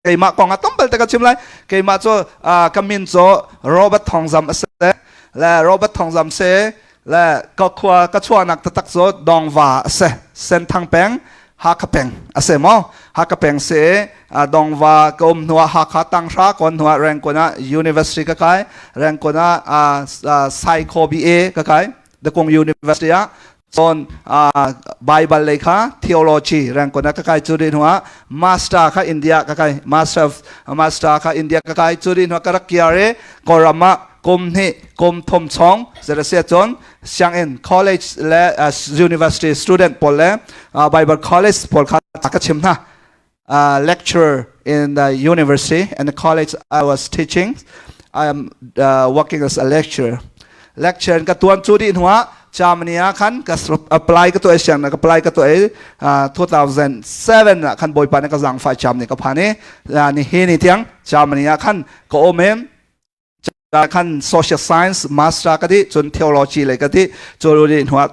Keimah kong ah tam balte ka chim lai. Keimah cu ka min cu Robert Thawngzam a si. Le Robert Thawngzam si le ka khua ka chuahnak taktak cu Dongva a si. Senthang peng, Hakha peng a si maw? Hakha peng si Dongva ka um hnuah Hakha tanghra kon hnuah Rangoon ah University ka kai. Rangoon ah Psycho BA ka kai. Dakung University ah cun Bible lei kha theology rengkon ah ka kai cu dih hnuah master kha India ka kai master master kha India ka kai cu dih hnuah ka rak kiar i Kawlram ah kum hnih kum thum chong zerasia cun sianginn college le university student pawl le Bible college pawl kha ka chim hna. Lecturer in the university and the college I was teaching. I am working as a lecturer. Lecture ka tuan cu dih hnuah Germany ah khan ka apply ka tuah siang ka apply ka tuah i 2007 ah khan Bawipa nih ka zaangfah Germany ka phan i ni hi ni tiang Germany ah khan ka um i khan social science master ka di cun theology le ka di cu di hnuah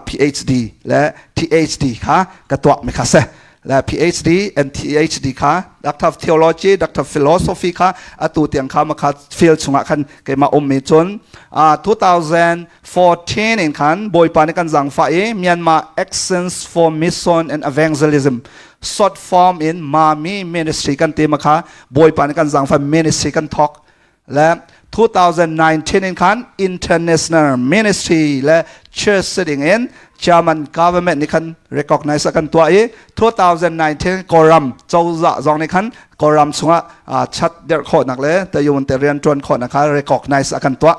PhD le PhD kha ka tuah mi kha se le PhD and PhD kha Doctor of Theology, Doctor of Philosophy kha atu tiang kha ma kha field chungah khan keimah um mi cun 2014 in khan Bawipa nih kan zangfah i Myanmar Actions for Mission and Evangelism, short form in MAMI Ministry kan ti ma kha Bawipa nih kan zangfah ministry kan thok le 2019 in khan international ministry le church sitting in German government nih khan recognize a kan tuah i 2019 Kawlram cozah zong nih khan Kawlram chungah chat derh khawhnak le tayun te rian tuan khawhnak kha recognize a kan tuah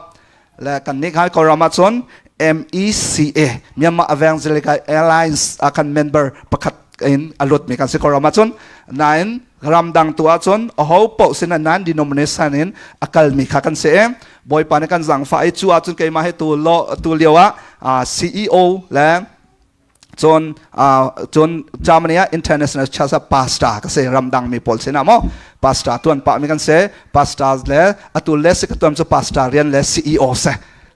le kan nih khan Kawlram ah cun MECA, Myanmar Evangelical Alliance ah khan member pakhat in a lut mi kan si Kawlram ah cun. Nain ramdang tu ahcun aho paoh sin nan denomination in a kalmi kha kan si. Bawipa nih kan zangfah i cu ahcun keimah hi tu lo tu lio ah CEO le cun cun Germany ah international church ah pastor ka si. Ramdang mi pawl sinah maw pastor tuan pah mi kan si. Pastor le atu le si ka tuan cu pastor rian le CEO si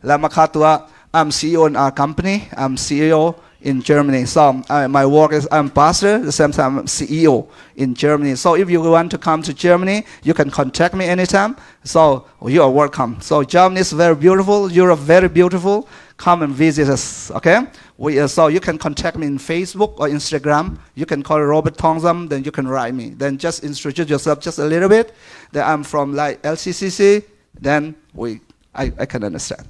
le makha tu ah I'm CEO in our company. I'm CEO in Germany. So my work is I'm pastor, the same time I'm CEO in Germany. So if you want to come to Germany, you can contact me anytime. So you are welcome. So Germany is very beautiful. Europe very beautiful. Come and visit us. Okay. So you can contact me in Facebook or Instagram. You can call Robert Thongzam. Then you can write me. Then just introduce yourself just a little bit. That I'm from like LCCC. Then I can understand.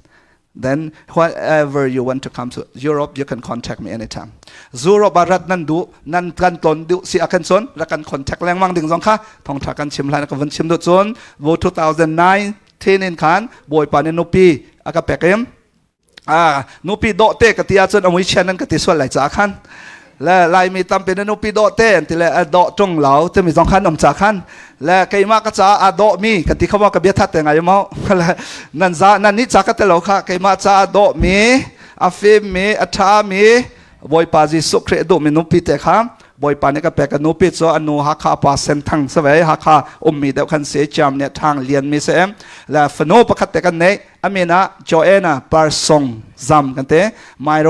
Then whenever you want to come to Europe, you can contact me anytime. Europe ah rat nan duh, nan kan ton duh si akan cun rak kan contact lengmang ding zong kha thongtha kan chim lai ka van chim duh. Cun vo 2009 tin in khan Bawipa nih nupi a ka pek im ah nupi dawh te ka ti ahcun amui chian nan ka ti sual lai ca khan le Laimi tampi na nupi dawh te an ti le a dawh ṭung lo timi zong khan um ca khan le keimah ka caah aa dawhmi ka ti kho maw? Ka bia that te ngai maw? Le nan za nan nih ca ka te lo kha keimah caah dawhmi, a fimmi, a ṭhami, Bawipa Jesuh Khrih a duhmi nupi te kha Bawipa nih ka pek. Ka nupi cu a nu Hakha, pa Senthang si ve. Hakha ummi deuh khan si, Chiam nih ṭhang lianmi si le fanu pakhat te kan neih. A min ah Joanna Parsong Zam kan ti. My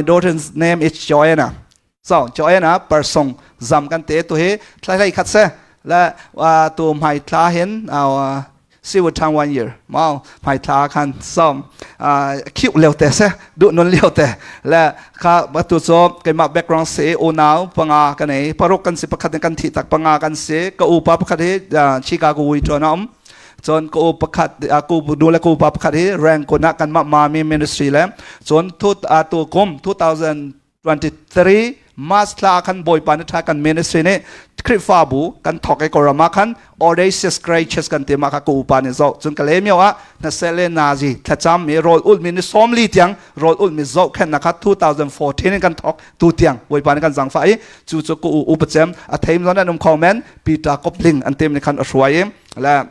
daughter's name is Joanna. So Joanna Parsong Zam kan ti. Tu hi thlai hlei khat se le tu hmai thla hin she would turn 1 year mau hmai thla khan. So cute leo te se, duh nun leo te le kha tu cu keimah background si. Unau panga kan ei, paruk kan si, pakhat in kan thi tak, panga kan si. Ka upa pakhat hi Chicago wi tuan a um. Cun ka u pakhat ku nu le ku pa pakhat hi Rangoon ah kanmah MAMI ministry le cun tu kum 2023 March thla khan Bawipa nih tha kan ministry nih Khrihfabu kan thok i Kawlram ah khan Audacious Gracious kan ti ma kha ka upa nih zoh. Cun Kalaymyo ah hnasele nazi thlacam mi rawl ul mi ni 40 tiang rawl ul mi zoh khen na kha 2014 in kan thok, tu tiang Bawipa nih kan zangfah i cu cu ku u upacem a theim zon an um kho men Peter Kopling an tem ni khan a hruai i le.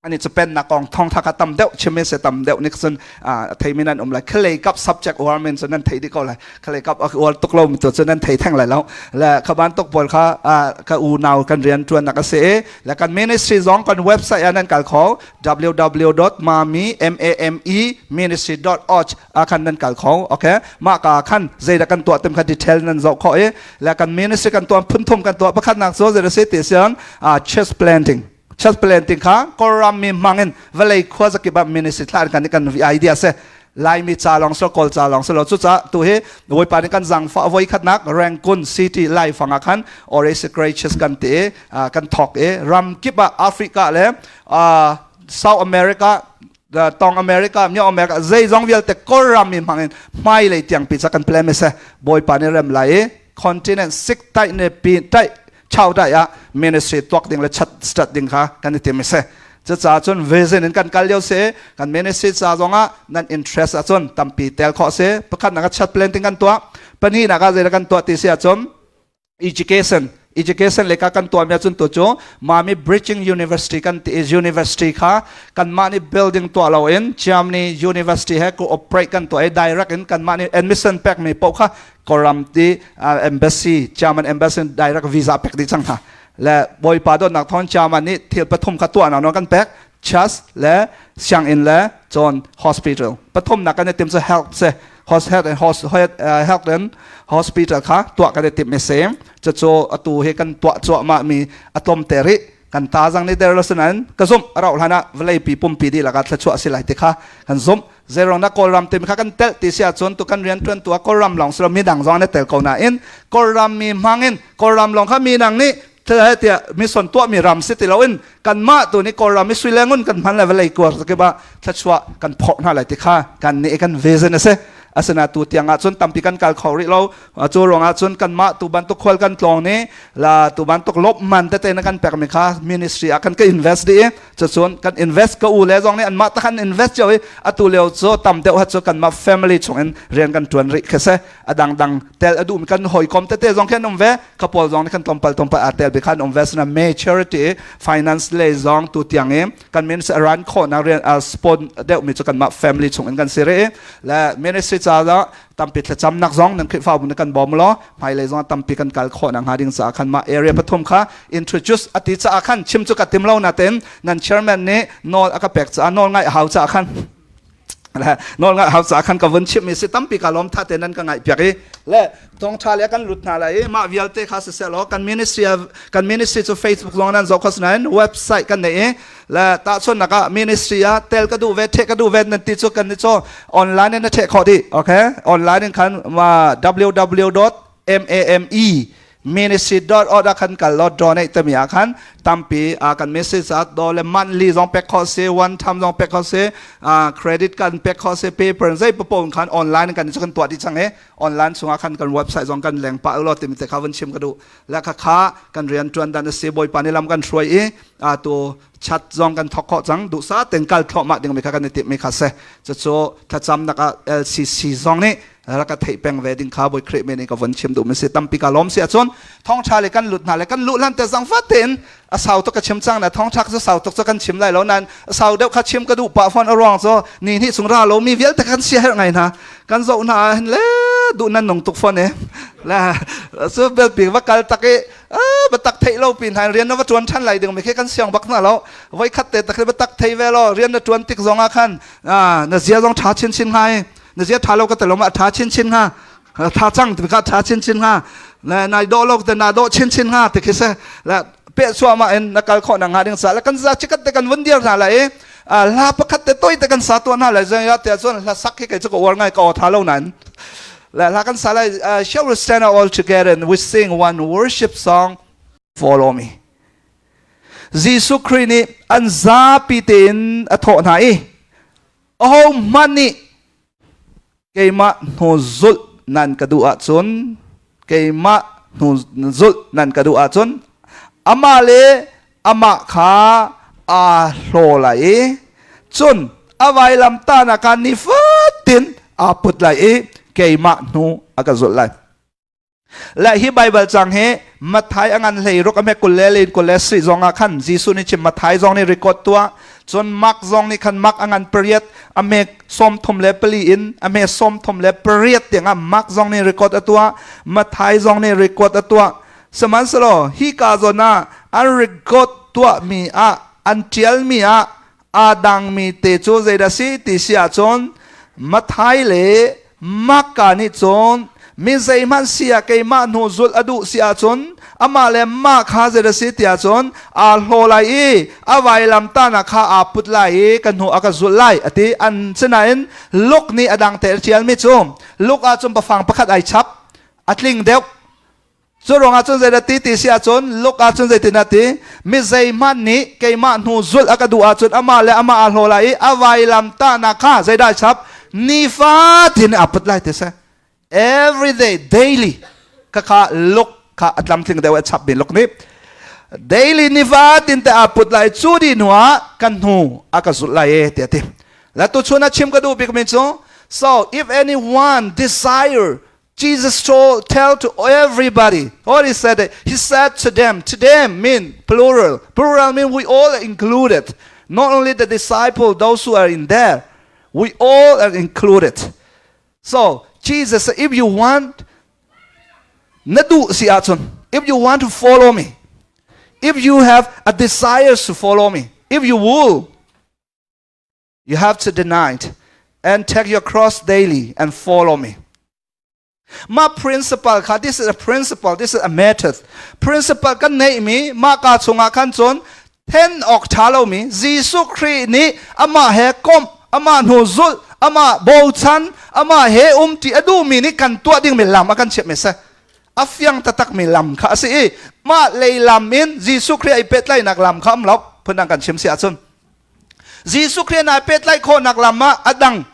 Ani cu pennak kong thawngtha kha tam deuh chim se tam deuh nih cun theimi nan um lai. Khalei kap subject uar men cu nan thei dih ko lai. Khalei kap uar tuk lo mi tu cu nan thei theng lai lo. Le kha bantuk pawl kha ka unau kan rian tuan nak a si i le kan ministry zong kan website ah nan kal kho www.mami.ministry.org ah khan nan kal kho. Okay, mah ka khan zeidah kan tuah tim kha detail nan zoh kho i le kan ministry kan tuah phunthum kan tuah pakhatnak cu zei a si ti sian church planting. Church planting kha Kawlram mi hmang in vawlei khua zakip ah ministry thlah kan kan idea se Laimi ca lawng so Kawl ca lawng so lo cucaah tu hi Bawipa nih kan zangfah voi khatnak Rangoon City Lai fang ah khan Oasis Gracious kan ti kan thok i ram kip ah Africa le South America tong America Myo America zeizong vialte Kawlram mi hmang in hmai lei tiang pi ca kan plan se Bawipa nih rem lai i continent sik tai ne pi tai chau dai ah ministry tuak ding le chat start ding kha kan i tim se cucaah cun vision in kan kal lio se kan ministry ca zong ah nan interest ahcun tampi tel khawh se pakhat nak chat plan ting kan tuah pahnih nak ah zei kan tuah ti si ahcun education education le ka kan tuah mi ahcun tu cu mami bridging university kan ti university kha kan mah nih building tuah lo in Germany university he cooperate kan tuah i direct in kan mah nih admission pek mi paoh kha Kawlram ti embassy German embassy direct visa pek dih cang hna le bawipa dawtnak thawng German nih thil pathum kha tuah nak kan pek church le sianginn le cun hospital pathum nak kan i tim cu health se health and health and hospital kha tuah kan i tim mi si cucu atu hi kan tuah cuahmah mi a tlawm te rih kan ta zang nih der lo sinain ka zumh a rauh hlan ah vawlei pi pumpi dihlak ah thluachuah a si lai ti kha kan zumh Zeirong dah Kawlram timi kha kan telh ti si ahcun tu kan rianṭuan tu ah Kawlram lawng si lo midang zong an i tel ko nain Kawlram mi hmang in Kawlram lawng kha midang nih tiah mission tuahmi ram si ti loin kanmah tu nih Kawlram i sui le ngun kan hman le vawlei kuar kip ah thluachuah kan phorh hna lai ti kha kan nih kan vision a si. Asina tu tiang ah cun tampi kan kal kho rih lo. Cu ruangah cun kanmah tu bantuk khual kan tlawng nih la tu bantuk lawp man tete na kan pekmi kha ministry ah kan ka invest dih i cucun kan invest ka u le zong nih anmah tak an invest cio i atu lio cu tam deuh hat cu kanmah family chung in rian kan tuan rih khi si a dangdang tel a duhmi kan hawikom tete zong khi an um ve ka pawl zong nih kan tlawmpal tlawmpal aa tel bi khan um ve sina majority finance lei zong tu tiang i kan ministry a run khawhnak rian spon deuh mi cu kanmah family chung in kan si rih le ministry ca tampi thlacamnak zong nan Khrihfabu nih kan bawm law hmailei zong tampi kan kal khawh nakhnga ding caah khan mah area pathum kha introduce a ti caah khan chim cu ka tim lo natin nan chairman nih nawl a ka pek caah nawl ngaih a hau caah khan nawl ngaih hau caah khan ka vun chimmi si tampi ka lawm tha te nan ka ngaih piak i le thawngtha le kan lut hna lai i mah vialte kha siseh law kan ministry kan ministry cu Facebook zong nan zoh kho nain website kan nei i le tahchunhnak ah ministry ah tel ka duh ve theh ka duh ve nan ti cu kan ni cu online in na theh khawh dih okay online in khan ma www.mame ministry.org ah khan kal law donate timi ah khan tampi a kan message ah do le monthly zong pek khawh si one time zong pek khawh si credit kan pek khawh si paper zei papo khan online kan cu kan tuah dih cang i online chungah khan kan website zong kan leng pah lo timi te kha vun chim ka duh le kha kha kan rian tuan dan a si bawipa nih lam kan hruai i tu chat zong kan thok khawh cang duhsa ten kal thluahmah ding mi kha kan i timh mi kha se cucu thlacam nak ah LCC zong nih rak ka theih peng ve ding kha bawi Khrih men in ka von chim duh mi si tampi ka lawm si ahcun thawngtha le kan lut hna le kan luh hlan te zang fat tein a sau tuk ka chim cang na thawngtha cu sau tuk cu kan chim lai lo nain a sau deuh kha chim ka duh pah fawn a ruang cu ni hnih chung ra lo mi vialte kan sia herh ngai hna kan zoh hna ah hin le duh nan nung tuk fawn e le cu bel pi va kal tak i ba tak theih lo pin han rian na va tuan than lai ding mi khi kan siang bak na lo voi khat te tak ba tak thei ve lo rian na tuan tik zong ah khan na zia zong tha chin chin ngai na zia tha lo ka te lo ma tha chin chin nga tha cang ti ka tha chin chin nga na nai do lo te na do chin chin nga ti khi se la pe suwa ma in na kal kho na nga ding sa la kan za chikat te kan vun dir na la i hla pakhat te toi te kan sa to na la zang ya te chuan hla sak hi kai chu ko war ngai ka tha lo nan la hla kan sa lai shall we stand all together and we sing one worship song follow me Jesuh Khrih nih an zapi tein a thawh hna i aho hmanh nih keimah hnu zulh nan ka duh ahcun keimah hnu zulh nan ka duh ahcun amah le amah kha aa hlaw lai i cun a vailam tahnak ah nifatin aa put lai i keimah hnu a ka zulh lai. Le hi Baibal cang hi Matthai a ngan hlei ruk a hme kul le len kul le sri zong ah khan Jesuh nih chim Matthai zong nih record tuah cun Mark zong nih khan Mark a ngan pariat a hme 34 in a hme 38 tiangah Mark zong nih record a tuah Matthai zong nih record a tuah sihmanhsehlaw hi ka zawn ah an record tuahmi ah an ṭialmi ah aa dangmi te cu zeidah si ti si ahcun Matthai le Marka nih cun mi zeihmanh si ah keimah hnu zulh a duh si ahcun amah le mah kha zeidah si ti ahcun aa hlaw lai i a vailam tahnak kha aa put lai i ka hnu a ka zulh lai a ti. An sinain Luke nih a dang te a ṭialmi cu Luke ahcun biafang pakhat ai chap a tling deuh. Cu ruangah cun zeidah ti ti si ahcun Luke ahcun zeitin a ti? Mi zeihmanh nih keimah hnu zulh a ka duh ahcun amah le amah aa hlaw lai i a vailam tahnak kha zeidah chap nifatin aa put lai ti si. Every day, daily ka kha Luke kha a tlamtling deuh a chap mi Luke nih daily nifatin te aa put lai cu di hnu ah kan hnu a ka zulh lai e ti a ti. La tu chun a chim ka duh bik mi cu so if anyone desire Jesus told, tell to everybody. What he said, he said to them, to them mean plural. Plural mean we all are included. Not only the disciple, those who are in there, we all are included. So Jesus said, if you want, na duh si ahcun, if you want to follow me, if you have a desire to follow me, if you will, You have to deny it and take your cross daily and follow me. Ma principle kha this is a principle, this is a method. Principle kan neihmi mah ka chungah khan cun then awk ṭha lomi Jesuh Khrih nih amah he komh, amah hnu zulh, amah bochan, amah he umṭi a duhmi nih kan tuah dingmi lam a kan chimh mi si. A fiang taktakmi lam kha a si i mah lei lam in Jesuh Khrih ai pehtlaihnak lam kha um lo phundang kan chim si ahcun Jesuh Khrih nai pehtlaih khawhnak lam ah a dang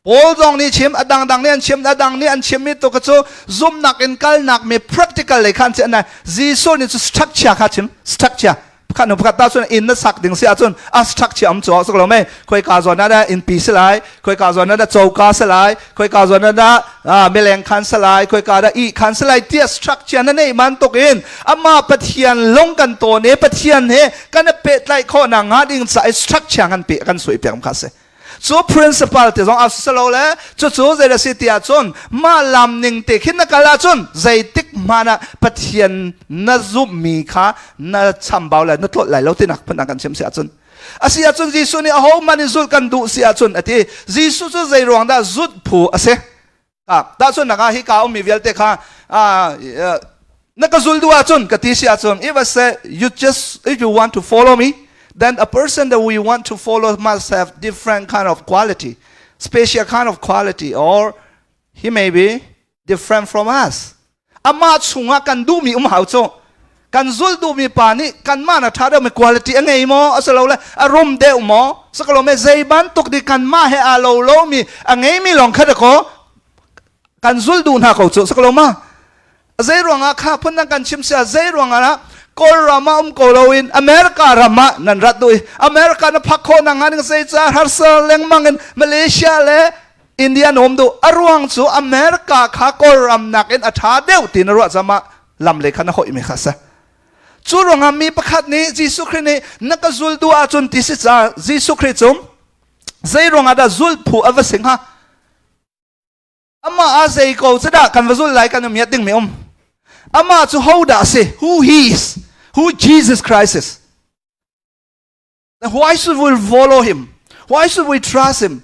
Paul zong nih chim a dangdang nih an chim a dang nih an chimmi tu kha cu zumnak in kalnak mi practical lei khan si an Jesuh nih cu structure kha chim structure pakhat nu pakhat ta cun inn na sak ding si ahcun a structure um cu sok lo mei khoi ka zawn ah inn pi si lai khoi ka zawn ah coka si lai khoi ka zawn ah mileng khan si lai khoi ka dah i khan si lai tiah structure na neih man tuk in amah Pathian lung kan tawn i Pathian he kan i pehtlaih khawhnak hnga ding ca i structure kan pe kan sui piak kha si cu principle te zong a si lo le cucu zei da si ti ahcun mah lam ning te khin na kal ahcun zeitik hmanh ah Pathian na zumhmi kha na chambau lai na tlolh lai lo tinak phun kan chim si ahcun a si ahcun Jesuh nih aho hmanh in zulh kan duh si ahcun a ti Jesuh cu zei ruang dah zulh phu a si Tahchunhnak ah hika ummi vialte kha na ka zul duh ahcun ka ti si ahcun if I say you just if you want to follow me then a person that we want to follow must have different kind of quality special kind of quality or he may be different from us amah chungah kan duhmi um hau cu kan zulh duhmi pa nih kanmah na ṭha deuhmi quality a ngei maw asilole a rum deuh maw sakalome zei bantuk nih kanmah he aa lo lomi a ngeimi lawng kha dakaw kan zul duh hna ko cu sakaloma zei ruangah kha phun dang kan chim sia zei ruangah Kawlram ah um ko loin America ram ah nan rat duh i America na phak khawh nak hnga ding zei ca harsa lengmang in Malaysia le India na um duh a ruang cu America kha Kawlram nakin a ṭha deuh ti na ruah cama lam le kha na hoih mi kha si cu ruangah mi pakhat nih Jesuh Khrih nih na ka zul duh ahcun ti si ca Jesuh Khrih cung zei ruangah dah zulh phu a va si hnga amah a zei ko cu dah kan va zul lai kan um miat ding mi um amah cu ho dah si who he is who Jesus Christ is Why should we follow him? Why should we trust him?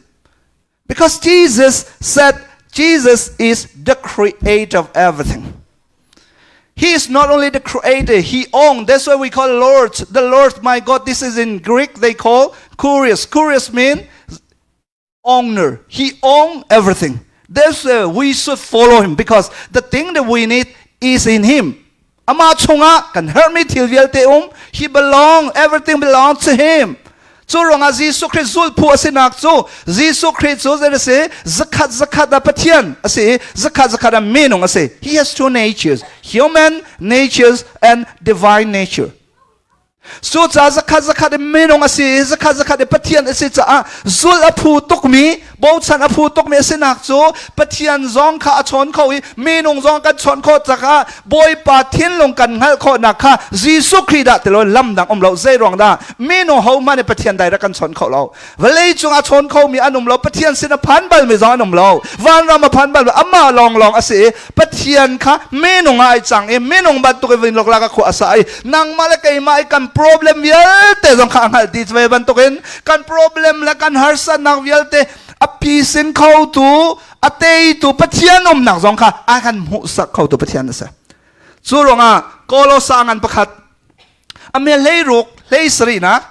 Because Jesus said Jesus is the creator of everything. He is not only the creator, he owned. That's why we call Lord, the Lord my God. This is in Greek, they call Kurios. Kurios means owner. He owns everything. That's why we should follow him because the thing that we need is in him. Amah chungah kan herhmi thil vialte um. He belong, everything belongs to him. Cu ruangah Jesuh Khrih zulphu a sinak cu Jesuh Khrih cu zei a si zakhat zakhat ah Pathian a si i zakhat zakhat ah minung a si. He has two natures, human natures and divine nature. Cucaah zakhat zakhat in minung a si i zakhat zakhat in Pathian a si caah zulh a phu tukmi, bochan a phu tukmi a sinak cu Pathian zong kha a chawn kho i minung zong kan chawn khawh caah Bawipa thinlung kan hngalh khawhnak kha Jesuh Khrih dah ti lo lam dang um lo. Zei ruang dah minung hohmanh nih Pathian direct kan chawn kho lo. Vawlei cung a chawn khomi an um lo. Pathian sin a phan balmi zong an um lo. Vanram a phan bal amah lawnglawng a si i Pathian kha minung ah ai cang i minung bantuk in loklak a khua a sa i nangmah le keimah i kan problem vialte zong kha a hngalh dih ve bantukin kan problem le kan harsatnak vialte a phisin khotu a teitu Pathian umnak zong kha a kan hmuhsak khotu Pathian a si. Cu ruangah Kolosa ngan pakhat a me 16 17nak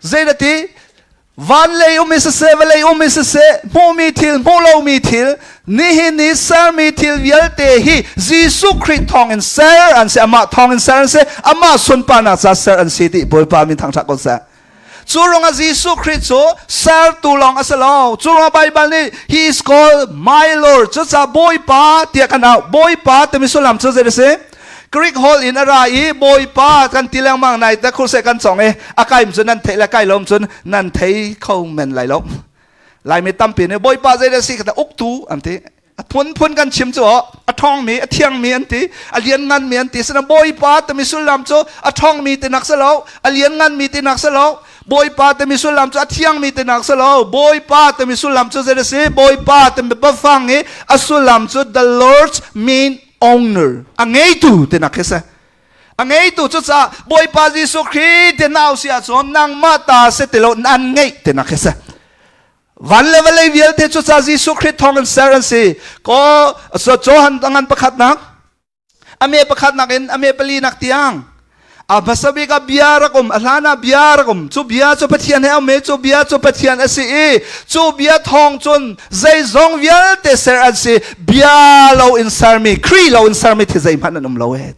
Zeidati van lei um in siseh, vawlei um in siseh, hmuhmi thil, hmuh lomi thil, nihin ni sermi thil vialte hi Jesuh Khrih thawngin ser an si, amah thawngin ser an si, amah sunparnak ca ser an si ti Bawipa min thangṭhat ko seh. Cu ruangah Jesuh Khrih cu sertu lawng a si lo. Cu ruangah Baibal nih he is called my Lord. Cucaah Bawipa tiah kan auh. Bawipa timi sullam cu zei a si? Greek holh in a ra i Bawipa kan ti lengmang nai te khurse kan cong i a kaim cu nan theih le kai lom cun nan thei kho men lai lo. Laimi tampi nih Bawipa zei dah si kata uktu an ti. A phunphun kan chim cu a ṭhawngmi, a thiangmi an ti, a liannganmi an ti. Sina Bawipa timi sullam cu a ṭhawngmi tinak si lo, a liannganmi tinak si lo. Bawipa timi sullam cu a thiangmi tinak si lo. Bawipa timi sullam cu zei si? Bawipa timi biafang i a sullam cu the Lord's mean owner a ngeitu tinak khi si a ngeitu cu caah Bawipa Jesuh Khrih ti nau si ahcun nangmah ta si ti lo nan ngeih tinak khi si van le vawlei vialte cu ca Jesuh Khrih thawng in ser an si ko so Johan ngan pakhatnak a me pakhatnak in a me palinak tiang a hmasa bik ah bia rak um a hlan ah bia rak um cu bia cu Pathian he a um i cu bia cu Pathian a si i cu bia thawng cun zeizong vialte ser an si bia lo in sermi Khrih lo in sermi thi zeihmanh an um lo e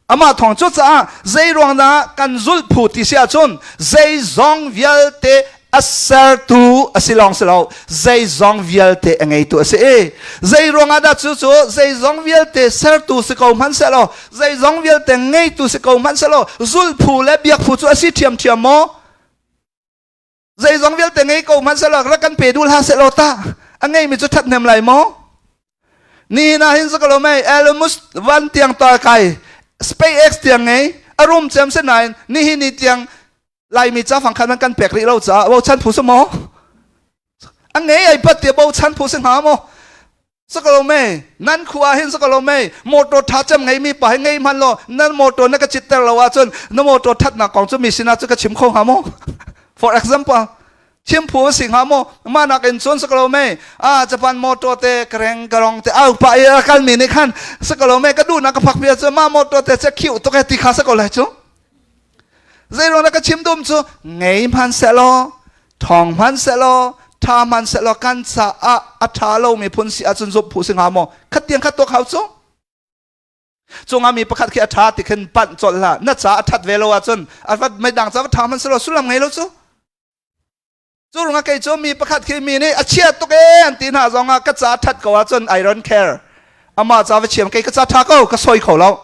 amah thawng cu caah zei ruang dah kan zulh phu ti si ahcun zeizong vialte a sertu a si lawng si lo zeizong vialte a ngeitu a si i zei ruangah dah cu cu zeizong vialte sertu si ko hmanh sehlaw zeizong vialte ngeitu si ko hmanh sehlaw zulphu le biakphu cu a si ṭhiamṭhiam maw zeizong vialte ngei ko hmanh sehlaw rak kan pe duh hlah sehlaw ta a ngeimi cu ṭhathnem lai maw nihin ah hin zakalo mei Elon Musk van tiang ta kai SpaceX tiang ngei a rum cem si nain nihin ni tiang Laimi ca fangkhat man kan pek rih lo caah bochan phu si maw? A ngei ai pat tia bochan phu si hnga maw? Sakalo me nan khu ah hin sakalo me motor tha cem ngei mi pa hi ngei hman lo nan motor na ka chitter lo ahcun na motor thatnak kong cu mi sinah cu ka chim kho hnga maw? For example, chim phu si hnga maw? Mah nak in cun sakalo me a Japan motor te kareng karong te au pa i kal mi nih khan sakalo me ka duh na ka phak pia cu ma motor te che khiu tuk e ti kha sakalo lai cu Zeiruang dah ka chim dum cu ngei hmanhsehlaw thawng hmanhsehlaw tha hmanhsehlaw kan caah a tha lomi phun si ahcun zumh phu si hnga maw khat tiang khat tuak hau cu cungah mi pakhat khi a tha ti khin panh colh hlah na ca a that ve lo ahcun a vat meidang ca va tha hmanhsehlaw sullam ngei lo cu Cu ruangah kei cu mi pakhat khi mi nih a chia tuk ee an ti hna zongah ka ca ṭhat ko ahcun I don't care. Amah ca va chiam kei ka ca ṭha ko ka soi kho lo.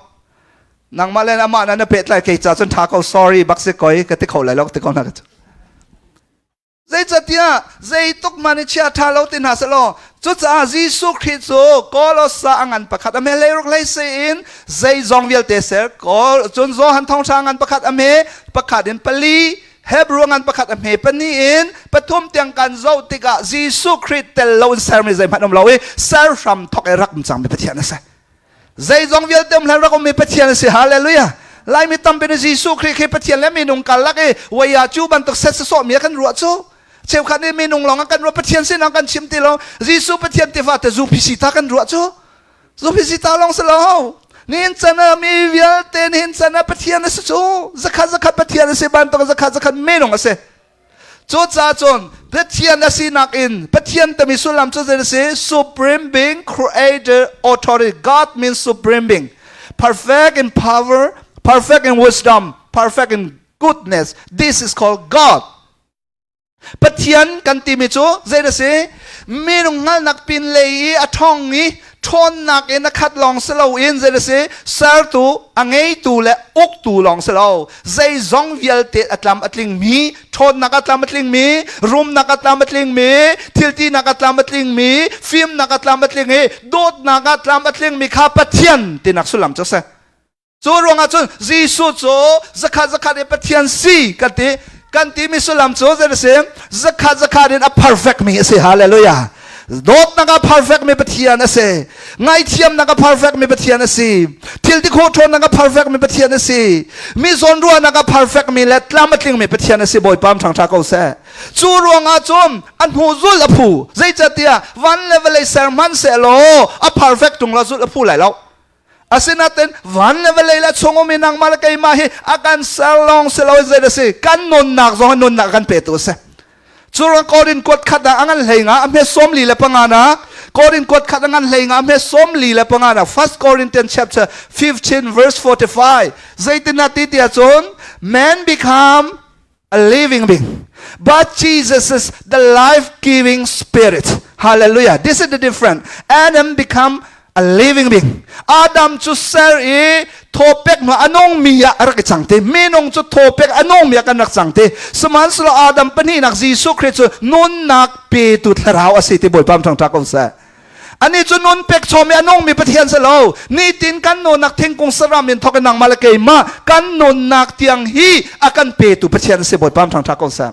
Nangmah le amah na na pehtlai kei ca cun ṭha ko sorry bak si koi ka ti kho lai lo ti ko hna ka cu. Zeicatiah zeituk man i chia ṭha lo ti hna selaw cucaah Jesuh Khrih cu Kolosa a ngan pakhat a hme leiruk hlei si in zeizong vialte ser ko cun Johan thawngṭha ngan pakhat a hme pakhat in pali Hebrew ngan pakhat a hme pahnih in pathum tiang kan zoh tikah Jesuh Khrih tel lo in sermi zeihmanh um lo i ser hram thok i rak um cangmi Pathian a si. Zeizong vialte um hlan rak ummi Pathian a si. Hallelujah. Laimi tampi nih Jesuh Khrih khi Pathian le minung karlak i waya cu bantuk set sawsawh mi a kan ruah cu. Cheukhat nih minung lawng ah kan ruah Pathian sin ah kan chim ti lo. Jesuh Pathian tefa te zu phisi ta kan ruah cu. Zupisita lawng si lo. Nihin chan ah mi vialte nihin chan ah Pathian a si cu. Zakhat zakhat Pathian a si bantuk zakhat zakhat minung a si. Cucaah cun Pathian a sinak in Pathian timi sullam cu zei a si? Supreme being, creator, authority. God means supreme being. Perfect in power, perfect in wisdom, perfect in goodness. This is called God. Pathian kan timi cu zei a si? Minung hngalhnak pinlei i a ṭhawng i Ṭhawnnak in a khat lawng si loin zei a si sertu a ngeitu le uktu lawng si lo zeizong vialte a tlam a tlingmi ṭhawnnak a tlam a tlingmi rumnak a tlam a tlingmi thiltinak a tlam a tlingmi fimnak a tlam a tling i dawtnak a tlam a tlingmi kha Pathian tinak sullam cu a si. Cu ruangah cun Jesuh cu zakhat zakhat in Pathian si kan ti. Kan timi sullam cu zei a si? Zakhat zakhat in a perfect mi a si. Hallelujah. Dawtnak a perfect mi Pathian a si. Ngaithiamnak a perfect mi Pathian a si. Thil ti khawh ṭhawnnak a perfect mi Pathian a si. Mi zawnruahnak a perfect mi le tlam a tling mi Pathian a si. Bawipa ṭhangṭha ko seh. Cu ruangah cun a hnu zul a phu. Zeicahtiah van le vawlei ser hmanhsehlaw a perfect ṭung lo zulh a phu lai lo. Asinain van le vawlei le chung um i nangmah le keimah hi a kan ser lawng si lo zei a si kan nunnak zong nunnak kan petu a si. Cu ruang Korin kuat khat ah a ngan hlei nga a hme 45 nak Korin kuat khat a ngan hlei nga a hme 45 nak First Corinthians chapter 15 verse 45 zeitin na ti tiah cun man become a living being. But Jesus is the life-giving spirit. Hallelujah. This is the difference. Adam become a living being. Adam cu ser i thawpek ma anung mi ah rak i cang te. Minung cu thawpek anung mi ah kan rak cang te. Sihmanhsehlaw Adam pahnihnak Jesuh Christ cu nunnak petu thlarau a si ti Bawipa thangṭha ko seh. Ani cu nun pek chom i a nungmi Pathian si lo. Nitin kan nunnak thingkung saram in thawk in nangmah le keimah kan nunnak tiang hi a kan petu Pathian si Bawipa thangṭha ko seh.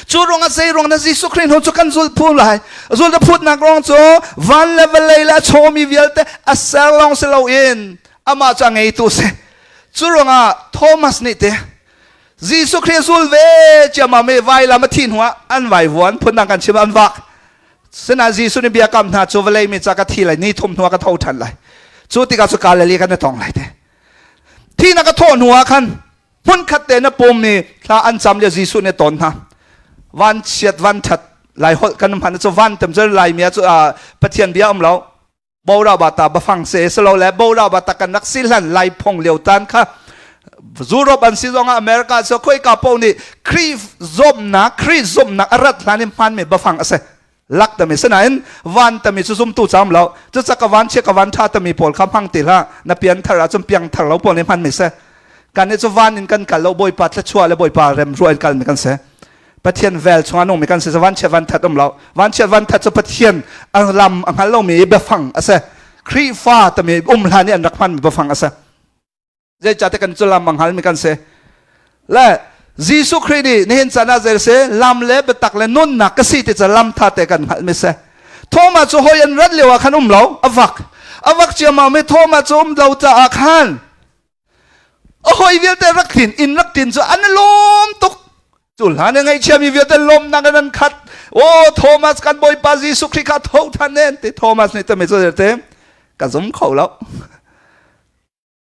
Cu ruangah zei ruang na Jesuh Khrih hnu cu kan zulh phu lai. Zulh na phutnak ruang cu van le vawlei le a chawmi vialte a ser lawng si loin amah cu a ngeitu si. Cu ruangah Thomas nih te Jesuh Khrih zul ve ciammam i vailam a thih hnuah an vaivuan phundang kan chim an vak. Sinain Jesuh nih biakam hna cu vawlei mi ca ka thi lai, ni thum hnuah ka tho ṭhan lai. Cu tikah cu Galilee kan i tong lai te. Thihnak ka thawh hnuah khan hmunkhat te na pum i thla an cam lio Jesuh nih tawn hna. Van chiat van ṭhat lai holh kan hman cu van tem cu lai mi cu Pathian bia um lo. Borabata bafang se silo le Borabata kan rak si hlan lai phong lio tan kha Europe an si zongah America so khoi ka po nih Khrih zumnak Khrih zumnak a rat hlan in hman mi bafang a si lak tami sinain van tami cu zumtu cam lo cu ka van chia ka van tha tami pawl kha hmang ti hlah na pian thar ahcun piang thar lo pawl nih hman mi si kan nih cu van in kan kal lo bawipa thluachuah le bawipa rem ruah in kal mi kan si Pathian vel chungah nungmi kan si van chiat van that um lo van chiat van that cu Pathian a lam a hngal lomi biafang a si Khrihfa tami um hlan i an rak hmanmi biafang a si zeicahtiah kan cu lam a hngalmi kan si le Jesuh Khrih nih nihin caan ah zei si lam le biatak le nunnak ka si ti cu lam tha te kan hngalhmi si Thomas cu hoi an rat lio ah khan um lo a vak a vak ciammam i Thomas cu um lo caah khan a hoi vialte rak tin inn rak tin cu an i lawm tuk cu hlan i ngaihchiami vialte lawmnak in an khat o Thomas kan Bawipa Jesuh Khrih kha tho than en ti Thomas nih tami cu te ka zum kho lo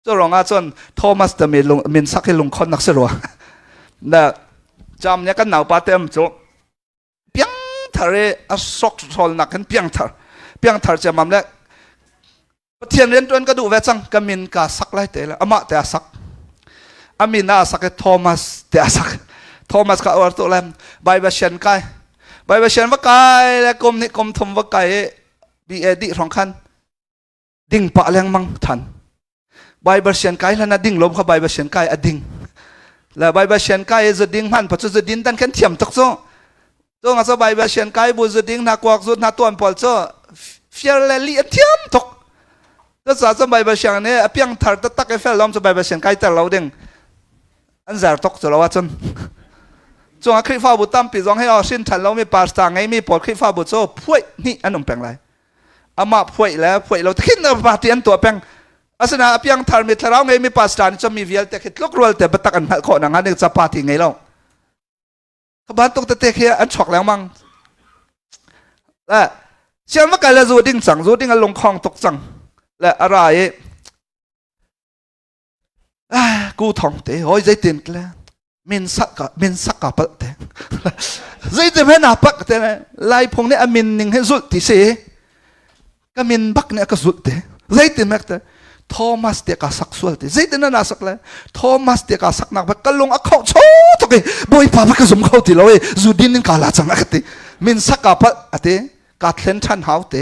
cu ruangah cun Thomas tami min sak hi lungkhon nak si rua na jam ne kan naupa te am cu piangthar i a sok hrawlnak hin piangthar piangthar ciammam le Pathian rianṭuan ka duh ve cang ka min ka sak lai te le amah te a sak a min a sak i Thomas te a sak Thomas ka uar tu le Bible sian kai Bible sian va kai le kum nih kum thum va kai i BA dih hrawng khan ding pah lengmang than Bible sian kai hlan ah ding lom kha Bible sian kai a ding le Bible sian kai zu ding hman pa cu zu din dan kan thiam tuk cu cu nga cu Bible sian kai bu zu ding na kuak zu na tuan pawl cu fiar le li an thiam tuk cu ca cu Bible siang nih a piang thar taktak i fel lom cu Bible sian kai ter lo ding an zer tuk cu lo ahcun cungah Khrihfabu tampi zong hi hrin ṭhan lomi pastor ngeimi pawl Khrihfabu cu phuaih hnih an um peng lai amah phuaih le phuaih lo khin party an tuah peng asinain a piang tharmi thlarau ngeimi pastor nih cun mi vialte khi tluk rual te biatak an hngalh khawh nakhnga ning ca party ngei lo ka bantuk tete khi an chuak lengmang le sian va kal le zu ding cang zu ding a lungkhong tuk cang le a ra i ah ku thong te hoi zeitin le min sak ka min sak ka palh te zeitin he na pak te lai phung nih a min ning he zulh ti si ka min bak nih a ka zulh te zeitin mek te Thomas te ka sak sual te zeitin na sak le Thomas te ka sak nak ba ka lung a khau cho tuk i bawipa ba ka zum kho ti lo i zu din in ka la cang a ka ti min sak ka palh ate ka thlen than hau te.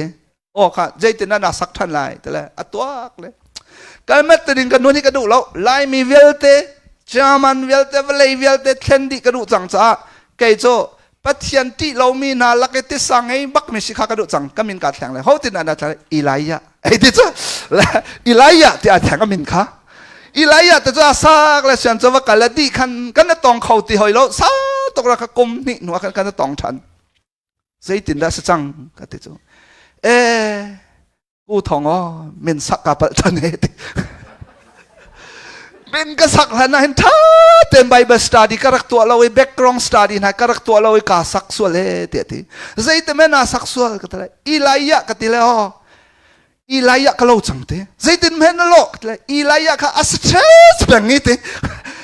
Aw kha zeitin na sak ṭhan lai tile a tuak le kalmet te ding ka nun hi ka duh lo Laimi vialte German vialte vawlei vialte thlen dih ka duh cang caah kei cu Pathian ṭih lomi hna lak i tisa ngei bak mi si kha ka duh cang ka min kaa thleng le ho tin dah na thleng Elijah ei ti cu Elijah ti a thleng a min kha Elijah te cu a sak le sian cu va kal le dih khan kan tong kho ti hoi lo sa tuk ra kha kum hnih hnu ah khan kan tong ṭhan zeitindah si cang ka ti cu e ku thong aw min sak ka palh than he ti min ka sak hlan ah hin tha ten bible study ka rak tuah lo i background study hna ka rak tuah lo i ka sak sual he ti ti zeite men a sak sual ka ti le Elijah ka ti le aw Elijah ka lo cang te zeitin men na lo ka ti le Elijah kha a stress peng i ti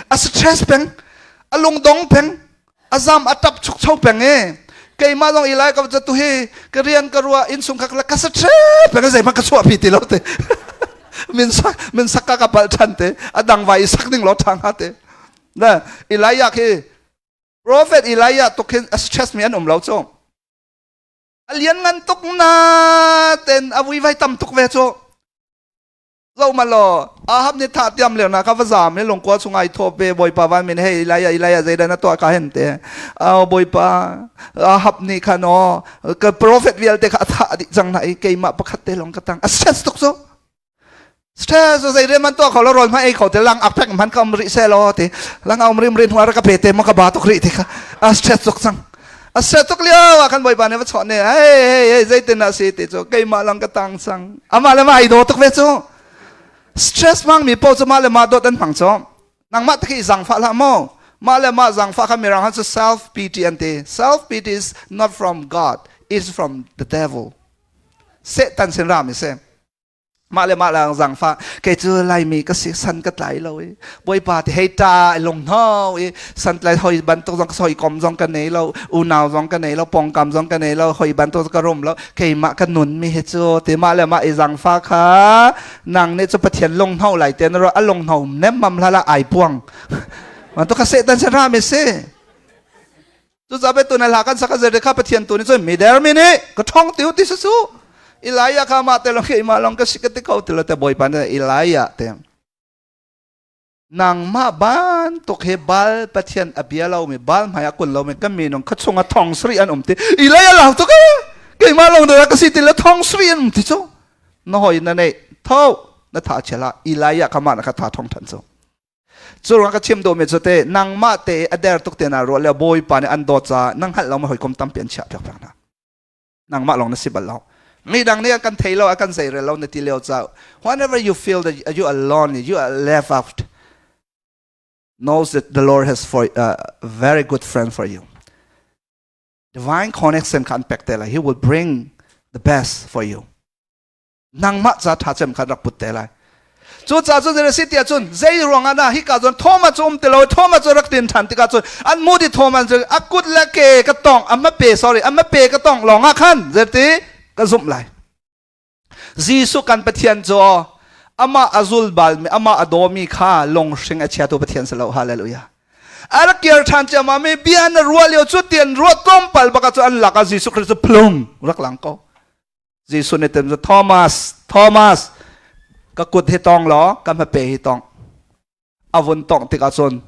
a stress peng a lungdong peng a zam a tap chukcho peng e keimah zong ilai ka tu hi ka rian ka ruah insung kha ka sa tre peng zei hmanh ka chuah pi ti lo te min sak min sak ka ka pal than te a dang vai sak ding lo thang ha te na Elijah khi prophet Elijah tuk hin a stress mi an um lo chu a lian ngan tuk na ten a vui vai tam tuk ve chu Zo ma law Ahab nih thah tiam lio na ka va zam le lungkua chung ai thawp ve Bawipa van min hei Elijah Elijah zeidah na tuah ka hen te oh Bawipa Ahab nih khan aw ka prophet vialte kha a thah dih cang hna i keimah pakhat te lawng ka tang a stress tuk cu stress zei rian man tuah kho lo rawl hmanh ei kho te lang ak phek man ka um rih se law ti lang um rim rin huar ka pe te mo ka ba tuk rih ti kha a stress tuk cang A ser tuk lio ah khan Bawipa nih va chawh ne hey hey hey zeitin dah si ti cu keimah lang ka tang cang amah le mah ai daw tuk ve cu stress hmang mi paoh cu mah le mah dawt an hmang cu nangmah te khi zangfah hlah maw mah le mah zangfah kha mirang han cu self pity an ti self pity is not from God it's from the devil Satan sin ra mi si mah le mah lang zangfah kei cu laimi ka si san ka tlai lo i bawipa ti hei ta lung hno i san tlai hoi bantuk zong hoi kom zong ka nei lo unau zong ka nei lo pongkam zong ka nei lo hoi bantuk ka rum lo keimah ka nun mi hi cu ti mah le mah i zangfah kha nang nih cu pathian lung hno lai te na ro a lung hno nem mam hla la ai puang man to ka satan se ra mi si Cucaah tu na hla kan sak a kha Pathian tu nih cun mider mi nih ka ṭhong tiu ti su su Elijah kha mah te long keimah long ka si ka ti kho ti lo te Bawipa nih Elijah te nangmah bantuk he bal Pathian a bia lo mi bal hmai a kun lo mi kan minung kha chung ah thong sri an um ti Elijah lau tuk e keimah long dara ka si ti le thong sri an um ti cu na hoi na nei tho na tha chela Elijah kha mah na kha tha thong than cu Cu ruang ka chim duhmi cu te nangmah te a der tuk te na ruah le Bawipa nih an dawt caah nang hngalh lo ma hawikom tampi an chiah piak peng hna. Nangmah lawng na si bal lo. Mi dang nih an kan thei lo, a kan zeirel lo na ti lio caah whenever you feel that you are lonely, you are left out, knows that the Lord has for uh, a very good friend for you. Divine connection kha an pek te lai. He will bring the best for you. Nangmah ca ṭha cem kha rak put te lai. Cu ca cu zei si tiah cun zei ruangah dah hika cun Thomas cu um ti lo Thomas cu rak tin ṭhan tikah cun an mu di Thomas cu a kut le ke ka tong a hmape sorry a hmape ka tong lawng ah khan zeiti ka zumh lai. Jesuh kan Pathian cu amah a zul balmi amah a dawmi kha lunghring a chiatu Pathian si lo hallelujah. A rak kir ṭhan ciammam mi bia na ruah lio cu tian ruah tlawmpal bak ah cu an lak ah Jesuh Christ cu phlung rak lang ko. Jesuh nih tem Thomas, Thomas, ka kut hi tong law ka hmape hi tong. A vun tongh tikah cun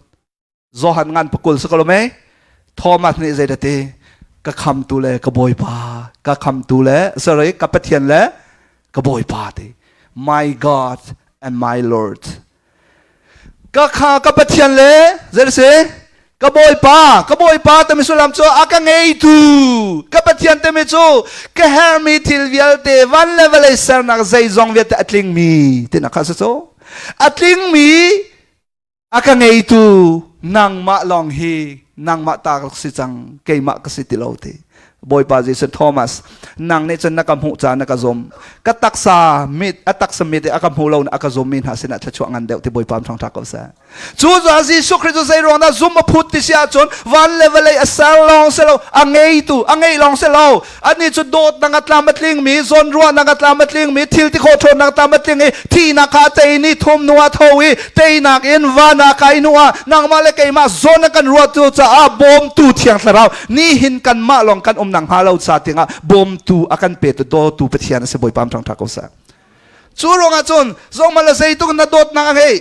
Johan ngan pakul si ko lo mei? Thomas nih zei ti ka khamtu le ka bawipa, ka khamtu le sorry ka Pathian le ka bawipa ti. My God and my Lord. Ka kha ka Pathian le zei si ka Bawipa ka Bawipa timi sullam cu a ka ngeitu ka Pathian timi cu ka hermi thil vialte van le vawlei sernak zeizong vialte a tlingmi tinak kha si cu a tlingmi a ka ngeitu nangmah lawng hi nangmah ta ka si cang keimah ka si ti lo ti Bawipa Jesuh Thomas nang nih cun na ka hmuh ca na ka zum ka taksa mit a taksa mit a ka hmu lo na a ka zum mi hna sinah thluachuah ngan deuh ti Bawipa thangtha ko seh cu caah Jesuh Khrist cu zei ruang dah zum a phut ti si ahcun van le vawlei a ser lawng si lo a ngeitu a ngeih lawng si lo Anih cu dawtnak a tlam a tlingmi, zawnruahnak a tlam a tlingmi, thil ti khawh ṭhawnnak tlam a tling i thihnak kha a tei ni thum hnu ah tho i teinak in van ah kai hnu ah nangmah le keimah zawn a kan ruahtu caah bawmtu Thiang Thlarau nihin kanmah lawng kan umnak. nak hnga lo ca tiangah bawmtu a kan petu dawtu Pathian a si. Bawipa ṭhang ṭha ko seh. Cu ruangah cun zongmal le zeituk na dawtnak a ngei.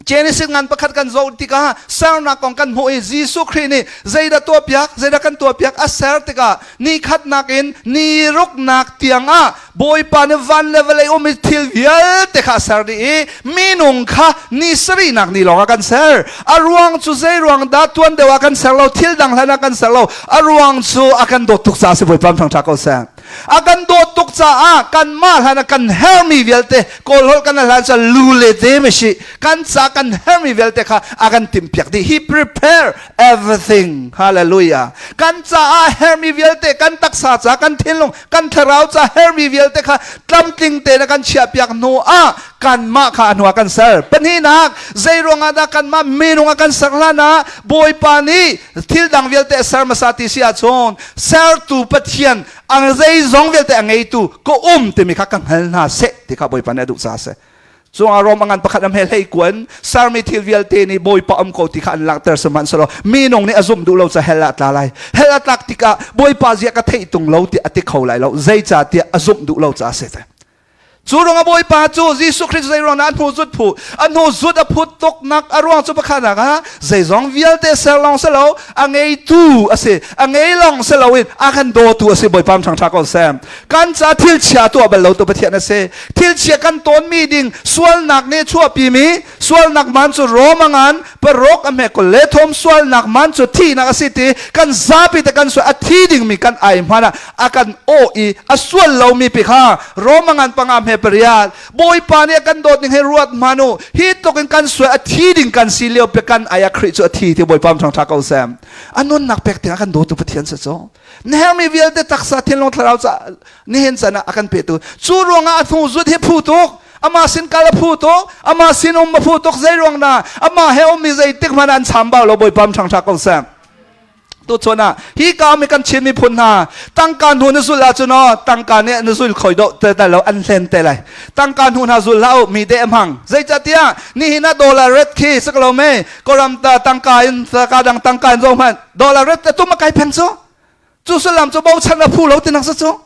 Genesis ngan pakhat kan zoh tikah sernak kong kan hmuh i Jesuh Khrih nih zeidah tuahpiak, zeidah kan tuahpiak a ser tikah ni khatnak in ni ruknak tiangah Bawipa nih van le vawlei um i thil vialte kha a ser dih i minung kha ni sarihnak ni lawng ah kan ser. A ruang cu zei ruang dah tuan deuh ah kan ser lo, thil dang hlan ah kan ser lo. A ruang cu a kan dawt tuk caah si. Bawipa thangṭha ko seh. A kan dawt tuk caah kanmah hlan ah kan hermi vialte Kawl holh kan hlan cu lu le te ma si kan ca kan hermi vialte kha a kan timhpiak dih. He prepare everything. Hallelujah. Kan caah hermi vialte, kan taksa ca, kan thinlung, kan thlarau ca hermi vialte kha tlamtling tein a kan chiahpiak hnu ah kanmah kha a hnu ah kan ser. Pahnihnak, zei ruangah dah kanmah minung a kan ser hlan ah Bawipa nih thil dang vialte a ser hmasa ti si ahcun sertu Pathian ang zeizong vialte a ngeitu ka um timi kha ka hngal hna seh ti kha Bawipa nih a duh caah a si. Cungah Rom a ngan pakhat am he hlei kuan sermi thil vialte nih Bawipa um ko ti kha an langhter sihmanhsehlaw minung nih a zumh duh lo ca hell ah tla lai. Hell a tlak tikah Bawipa zia ka theih tung lo ti a ti kho lai lo. Zeicahtiah a zumh duh lo caah a si. Cu ruangah Bawipa cu Jesuh Khrist zei ruangah a hnu zut phu a hnu zut a phut tuknak a ruang cu pakhatnak ah zeizong vialte ser lawng si lo a ngeitu a si a ngei lawng si loin a kan dawtu a si. Bawipa ṭhang ṭha ko seh. Kan ca thil chia tuah bal lo tu Pathian a si. Thil chia kan tawnmi ding sualnak nih chuahpi mi sualnak man cu Rome a ngan paruk a hme kul le thum sualnak man cu thihnak a si ti kan zapi te kan sual a thi dingmi kan ai hmanh ah a kan aw i a sual lomi pi kha Rome ngan panga hme pariat Bawipa nih a kan dawt ning hi ruat hman u. Hi tluk in kan sual a thi ding kan si lio pe kan ai a Khrih cu a thi ti Bawipa thang tha ko sem. A nunnak pek tiang a kan dawtu Pathian si cu nehmi vialte taksa thinlung thlarau ca nihin can ah a kan petu cu ruangah a hnu zut hi phu tuk ama sin kal a phu tuk ama sin um a phu tuk. Zei ruang na ama he ummi zeitik hmanh an chambau lo. Bawipa thang tha ko sem. Tuchun ah hi ka mi kan Chin miphun hna tangka hnu na zul ahcun aw tangka nih na zul khoi do te lo an hlen te lai. Tangka hnu hna zul hlah u, mi de hmang. Zeicahtiah nihin ah dollar rate khi sak lo me koram ta tangka in ka dang tangka in zo hman dollar rate tu ma kai pheng cu cu sullam cu bochan a phu lo tinak sa cu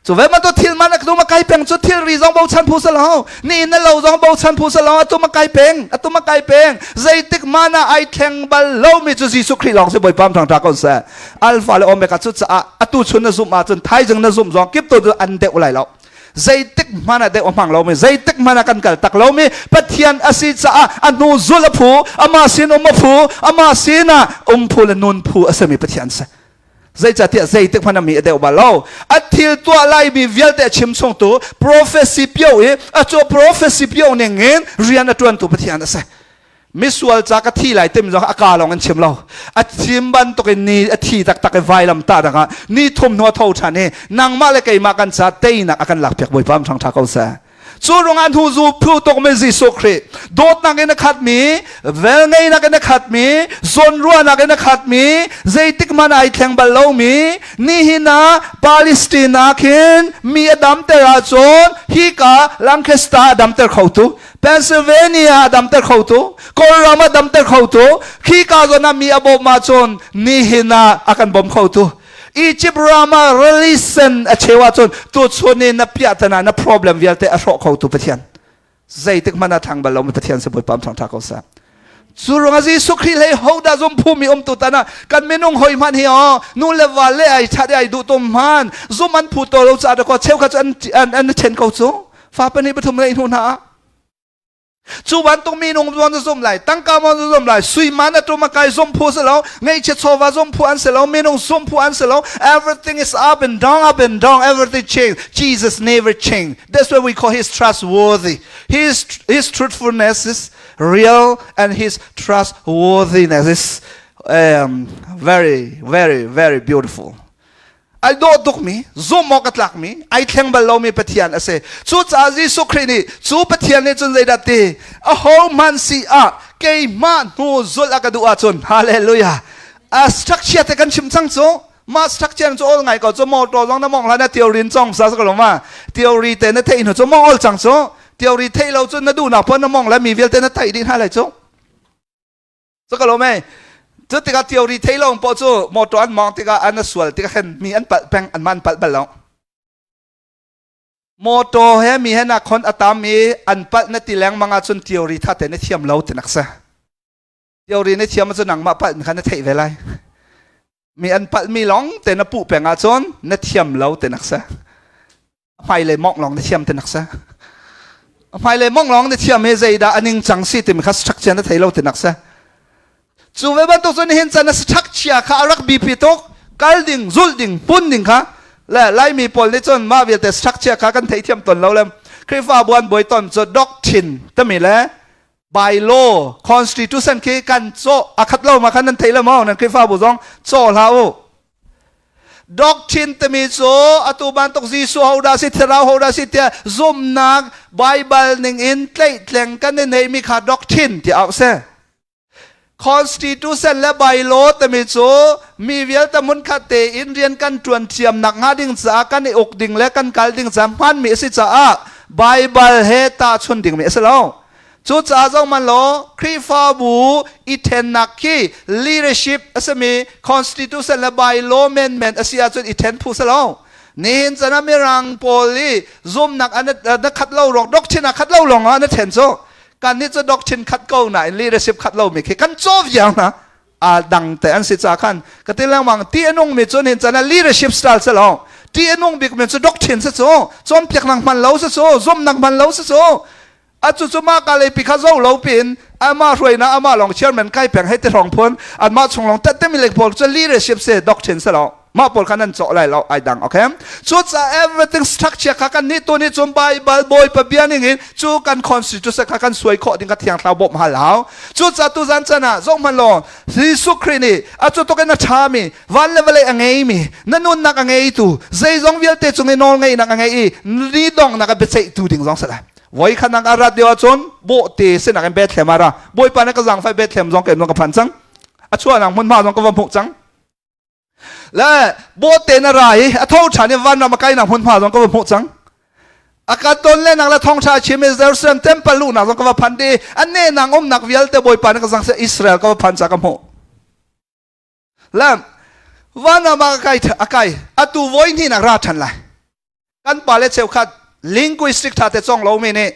cu ve ma to thil man atu ma kai peng cu thilri zong bochan phu salo ni na lo zong bochan phu salo atu ma kai peng atu ma kai peng zeitik mana ai thleng bal lo mi cu Jesuh Khrih lawng si. Bawipa thang tha ko seh. Alpha le Omega cu caah atu chun na zum ahcun thaizing na zum zong kip to an deuh lai lo. Zeitik hmana deuh a hmang lo mi, zeitik hmana kan kal tak lo mi Pathian a si caah a hnu zul a phu ama sin um a phu ama sin ah um phu le nun phu a simi Pathian si. Zeicahtiah zeitik hmanh mi a deuh bal lo. A thil tuah laimi vialte a chim chungtu prophecy pio i a cu prophecy pio ning in rian a ṭuantu Pathian a si. Misual ca ka thi lai tim zong a ka lawng in chim lo. A chim bantukin ni a thi taktak i vailam tah dangah ni thum hnu a tho ṭhan i nangmah le keimah kan ca teinak a kan lakpiak. Bawipa ṭhang ṭha ko seh. Cu ruangah hnu zu phu tukmi Jesuh Khrih dawtnak in a khatmi, velngeihnak in a khatmi, zawnruahnak in a khatmi, zeitik hmanh ai thleng bal lomi, nihin ah Palestine ah khin mi a damter ahcun hika Lancaster a damter khotu, Pennsylvania a damter khotu, Kawlram a damter khotu, khika zawn ah mi a bawm ahcun nihin ah a kan bawm khotu. Egypt ram ah release a cheu ahcun tuchun i na piahtana na problem vialte a hrawh khotu Pathian zeitik hmanh ah thang bal lomi Pathian si. Bawipa thang tha ko seh. Cu ruangah Jesuh Khrih hlei hodah zum phumi um tu tan ah kan minung hoi hmanh hi aw nu le va le ai that ai duh tum hman zum an phu to lo ca da ko cheukhat cu an an chen ko cu fa pahnih pathum nei hnu hna. Cu bantuk minung zuan na zum lai, tangka maw na zum lai, sui man a tum a kai zum phu si lo, ngeihchiat chawva zum phu an si lo, minung zum phu an si lo. Everything is up and down, up and down, everything change. Jesus never change. That's why we call his trustworthy. His truthfulness is real and his trustworthiness is very, very, very beautiful. Ai dawh tukmi, zumh awk a tlakmi, ai thleng bal lomi Pathian a si. Cucaah Jesuh Khrih nih cu Pathian nih cun zeidah ti aho hmanh si ah keimah hnu zulh a ka duh ahcun. Hallelujah. A structure te kan chim cang cu mah structure cu ol ngai ko cu motor zong na mong hlan na theory in cong sa ko lo ma theory te na theih hnu cu mong ol cang cu theory theih lo cu na duhnak pon na mong le mi vialte na theih dih hna lai cu. So ka lo me. Cu tikah theory thei lo paoh cu motor an mawng tikah an a sual tikah khan mi an palh peng an man palh bal lo. Motor he mi he na khon a tam i an palh na ti lengmang ahcun theory tha te na thiam lo ti nak si. Theory na thiam ahcun nangmah palh kha na theih ve lai. Mi an palh mi lawng te na puh peng ahcun na thiam lo ti nak si. Hmailei mawngh lawng na thiam ti nak si. Hmailei mawngh lawng na thiam hi zeidah a ningcang si timi kha structure na thei lo ti nak si. Cu ve bantuk cun nihin chan a structure kha a rak biapi tuk. Kal ding, zulh ding, pun ding kha le Laimi pawl nih cun mah vialte structure kha kan theithiam ton lo le Khrihfabu an buai ton cu doctrine timi le bylaw constitution khi kan cawh a khat lo ma khan nan thei lo maw nan Khrihfabu zong caw hlah u Doctrine timi cu atu bantuk Jesuh hodah si thlarau hodah si tiah zumhnak Bible ning in tlaihtleng kan i neihmi kha doctrine tiah auh si. Constitution le bylaw timi cu mi vialte hmunkhat tein rian kan ṭuan thiamnak hnga ding caah kan i uk ding le kan kal ding caah hmanmi a si caah Bible he tahchun dingmi a si lo. Cucaah zohhmanh law Khrihfabu i ṭhennak khi leadership a simi constitution le bylaw menmen a si ahcun i ṭhen phu si lo. Nihin chan ah Mirang pawl i zumnak an na khat lo ruang doctrine a khat lo lawng ah na ṭhen cu. Kan nih cu doctrine khat ko nain leadership khat lomi khi kan caw viar hna. Aa dang te an si ca khan ka ti lengmang ti a nungmi cu nihin chan ah leadership style si lo. Ti a nung bikmi cu doctrine si cu. Cawnpiaknak hman lo si cu. Zumnak hman lo si cu. Atu cu mah ka leipi kha zo lo pin amah hruainak amah lawng chairman kai peng hei ti hrawng phun anmah chung lawng tette mi lek pawl cu leadership se doctrine se lo mah pawl kha nan cawh lai lo ai dang okay cucaah everything structure kha kan nih tu nih cun Bible Bawipa bia ning in cu kan constitution kha kan suai khawh ding kha thiang thlarau bawmh hal hau cucaah tu zan chan ah zoh hmanh law Jesuh Khrih nih a cu tuk in a ṭhami van le vawlei a ngeimi na nunnak a ngeitu zeizong vialte cung i nawl ngeihnak a ngei i ni donghnak a biaceihtu ding zong si lai Voi khat a rat lio ahcun bawhte sinak in Bethlehem ah ra. Bawipa nih ka zaangfai Bethlehem zong keimah ka phan cang. A chuahnak hmunhma zong ka va hmuh cang. Le bawhte na ra i a tho ṭhan i vanram a kainak hmunhma zong ka va hmuh cang. A ka ton le nak le thawngṭha chim i Jerusalem temple luhnak zong ka va phan di. A nehnang umnak vialte Bawipa nih ka zang Israel ka va phan ca ka hmuh. Le vanram ah a kai a kai atu voi hnihnak ra ṭhan lai. Kan pale cheukhat linguistic ṭha te cawng lomi nih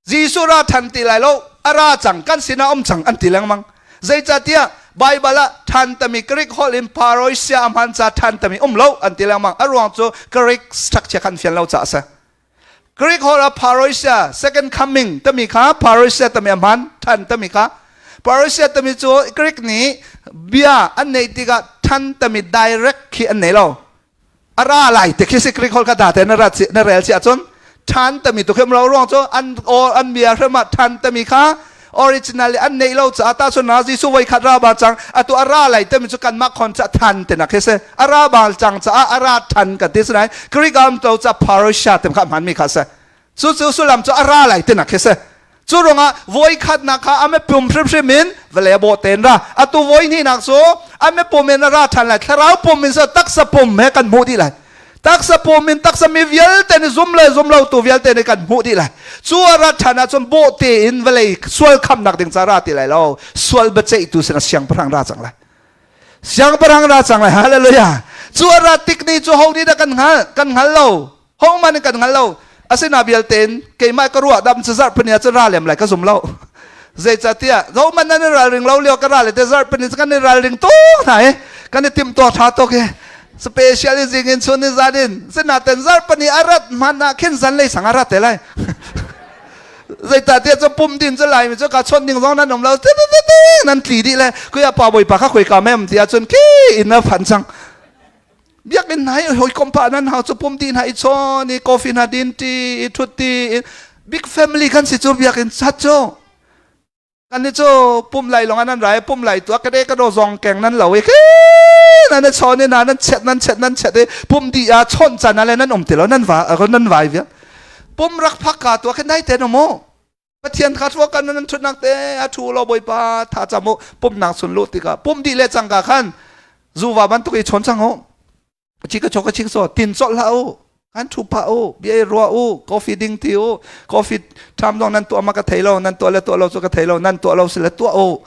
Jesuh ra ṭhan ti lai lo, a ra cang, kan sinah um cang an ti lengmang. Zeicahtiah Baibal ah ṭhan tami Greek holh in paroisia a hman ca ṭhan tami um lo an ti lengmang. A ruang cu Greek structure khan fian lo caah a si. Greek holh ah paroisia, second coming tami kha paroisia tami a hman, ṭhan tami kha. Paroisia tami cu Greek nih bia an neih tikah ṭhan tami direct khi an nei lo. A ra lai te khi si Greek holh kha da te na rat na rel si ahcun ṭhan tami tu khi lo ruang cu an aw an bia hrim ah ṭhan tami kha originally an neih lo caah ta cun na Jesuh voi khat ra ba cang atu a ra lai tami cu kanmah khon ca than te nak khi si a ra bal cang caah a ra ṭhan kan ti si nai Greek am to ca parousia tem kha hman mi kha si cu cu sullam cu a ra lai tinak khi si cu ruangah voi khatnak kha ame pum hrimhrim in vale bawh ten ra atu voi hnihnak cu ame pum in a ra ṭhan lai thlarau pum in sa taksa pum he kan hmuh dih lai taksa pum in taksa mi vialte nih zum le zum lo tu vialte nih kan hmuh dih lai cu a rat ṭhan ahcun bawh tein vawlei sual khamnak ding ca ra ti lai lo sual biaceihtu sin a siangpahrang ra cang lai siangpahrang ra cang lai hallelujah cu a rat tik ni cu ho nih dah kan hngal kan hngal lo Hohmanh in kan hngal lo. Asina vialte in keimah ka ruah dam cu zarhpini ah cun ra lem lai ka zum lo. Zeicahtiah zohmanh nan i ralring lo lio ka ra le te zarhpini cu kan i ralring tuk hna i kan i timhtuah ṭha tuk i special i zing in chun ni zan in sinaten zarhpini a rat hmanh ah khin zanlei sang a rat te lai. Zeicahtiah cu pum din cu laimi cu ka chawnh ding zong nan um lo nan tli dih le kuya pa bawipa kha khoi ka mem ti ahcun khi in a phan cang. Biakinn hna hi hawikom pah nan hau cu pum ti hna i chawn i coffee hna din ti i thut ti big family kan si cu biakinn sat cu kan ni cu pum lai long nan rai pum lai tu ka de ka do zong keng nan lo i khi nan chawn i na nan chet nan chet nan chet i pum di a chawn chan ale nan um ti lo nan va nan vai vial pum rak phak ka tu khin dai te no mo Pathian kha thua kan nan thutnak te a thu lo Bawipa tha cam u pumnak sun lu tikah pum dih le cangka khan zuva bantuk i chawn cang u chi ka cho ka chik so tin chol hlah u. Kan thu pah u, bia i ruah u, coffee ding ti u. Coffee tham zong nan tuah ma ka thei lo, nan tuah le tuah lo cu ka thei lo, nan tuah lo si le tuah u.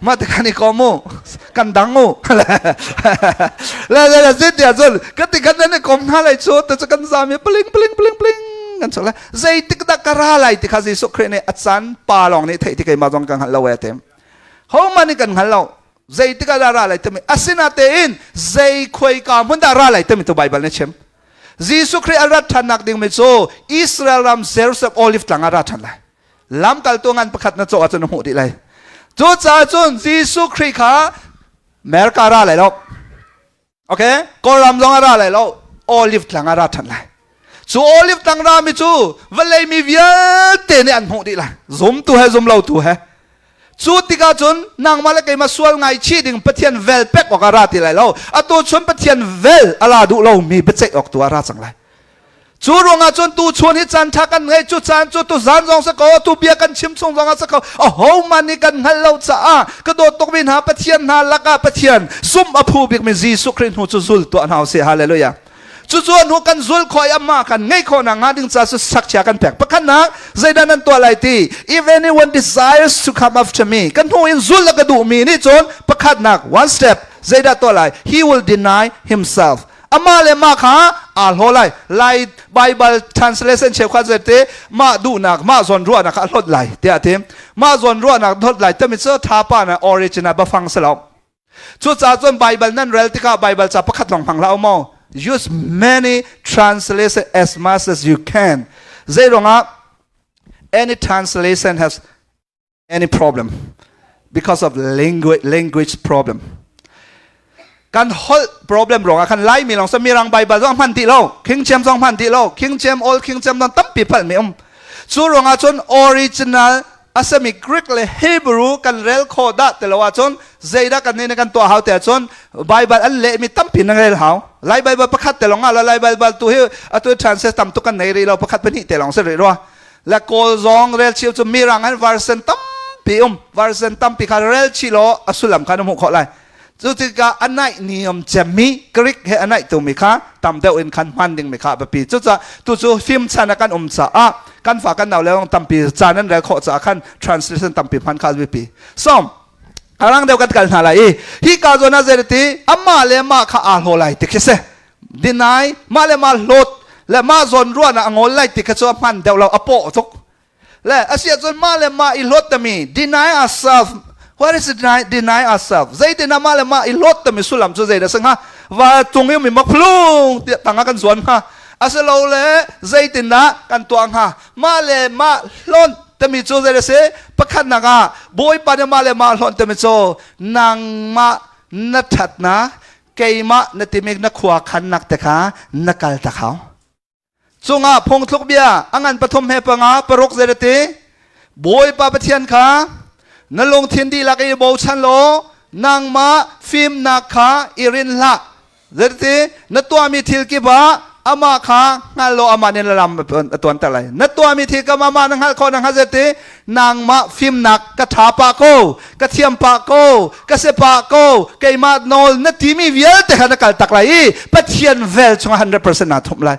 Ma te kan i kom u, kan dang u. Le le le zit dia cun ka ti kan nan i kom hna lai cu te cu kan zam i pling pling pling pling kan chok le zeitik dah ka ra lai ti kha Jesuh Khrih nih a caan pa lawng nih theih ti keimah zong ka hngal lo e te. Ho man nih kan hngal lo. Zeitik ah dah ra lai timi asinatein zei khuaika hmun dah ra lai timi tu Baibal nih chim. Jesuh Khrih a rat ṭhannak dingmi cu Israel ram Jerusalem Olive tlang ah ra ṭhan lai. Lamkaltu ngan pakhat na cawh ahcun na hmuh dih lai. Cucaah cun Jesuh Khrih kha America ra lai lo. Okay? Kawlram zong ah ra lai lo. Olive tlang ah ra ṭhan lai. Cu olive tlang rami cu vawlei mi vialte nih an hmuh dih lai. Zumtu he zumlotu he. Cu tikah cun nangmah le keimah sual ngaichih ding Pathian vel pek awk ah ra ti lai lo. Atu chun Pathian vel a ra duh lomi biaceih awk tu ah ra cang lai. Cu ruangah cun tu chun hi caan ṭha kan ngei cu caan cu tu zan zong si ko tu bia kan chim chung zong ah si ko ahohmanh nih kan hngalh lo caah ka dawt tukmi hna Pathian hna lakah Pathian zumh a phu bikmi Jesuh Khrih hnu cu zul tuah hna usih. Hallelujah. Cucu hnu kan zul khawh i amah kan ngeih khawh nakhnga ding ca cu sakchia kan pek. Pakhatnak, zeidah nan tuah lai ti? If anyone desires to come after me, kan hnu in zul a ka duhmi nih cun pakhatnak, one step, zeidah tuah lai? He will deny himself. Amah le mah kha aa hlaw lai. Lai Bible translation cheukhat zete mah duhnak, mah zawn ruahnak kha a hlawt lai tiah a ti. Mah zawn ruahnak hlawt lai timi cu thapa na original bafang si lo. Cucaah cun Baibal nan rel tikah Baibal ca pakhat lawng hmang hlah u maw? Use many translation as much as you can. Zei ruangah any translation has any problem because of language, language problem. Kan holh problem ruangah khan Laimi lawng sa Mirang Baibal zong hman ti lo, King James zong hman ti lo, King James, Old King James zong tampi phalh mi um. Cu ruangah cun original a sami Greek le Hebrew kan rel khawh dah ti lo ahcun zeidah kan nih kan tuah hau ti ahcun Bible an lehmi tampi na rel hau. Lai Bible pakhat te lawng ah Lai Bible tu hi atu translate tam tuk kan nei rih lo pakhat pahnih te lawng si rih rua. Le Kawl zong rel chih cu Mirang an version tampi um version tampi kha rel chih law a sullam kha na hmuh khawh lai. Cu tikah a naih niam cemmi Greek he a naih tumi kha tam deuh in khan hman dingmi kha a biapi. Cucaah tucu fim chan ah kan um caah kan fa kan nau le tampi caan an rel khawh caah khan translation tampi hman kha a biapi. So a rang deuh kan kal hna lai i hi ka zawn ah zeiti amah le mah kha aa hlaw lai ti khi si. Deny mah le mah hlawt le mah zawn ruahnak a ngol lai ti kha cu a hman deuh lo a pawh tuk. Le asiahcun mah le mah i hlawt tami deny ourselves. What is deny, deny ourselves? Zeitin ah mah le mah i hlawt tami sullam cu zeidah si hnga? Va tung i mi makhlung tiah tang ah kan zuan hnga. Asilole zeitindah kan tuah hnga? Mah le mah hlonh tami cu zeidah si? Pakhatnak ah Bawipa nih mah le mah hlonh tami cu nangmah na ṭhatnak keimah na timi na khua khannak te kha na kal tak hau. Cungah phungthluk bia a ngan pathum he panga paruk zeirati Bawipa Pathian kha na lungthin dihlak i bochan law nangmah fimnak kha i rin hlah. Zeirati na tuahmi thil kip ah amah kha hngal law amah nih na lam a tuanter lai. Na tuahmi thil kam amah na hngalh khawh na hngalh zeirati nangmah fimnak ka ṭha pah ko, ka thiam pah ko, ka si pah ko, keimah nawl na timi vialte kha na kal tak lai i Pathian vel chungah 100% naa thumh lai.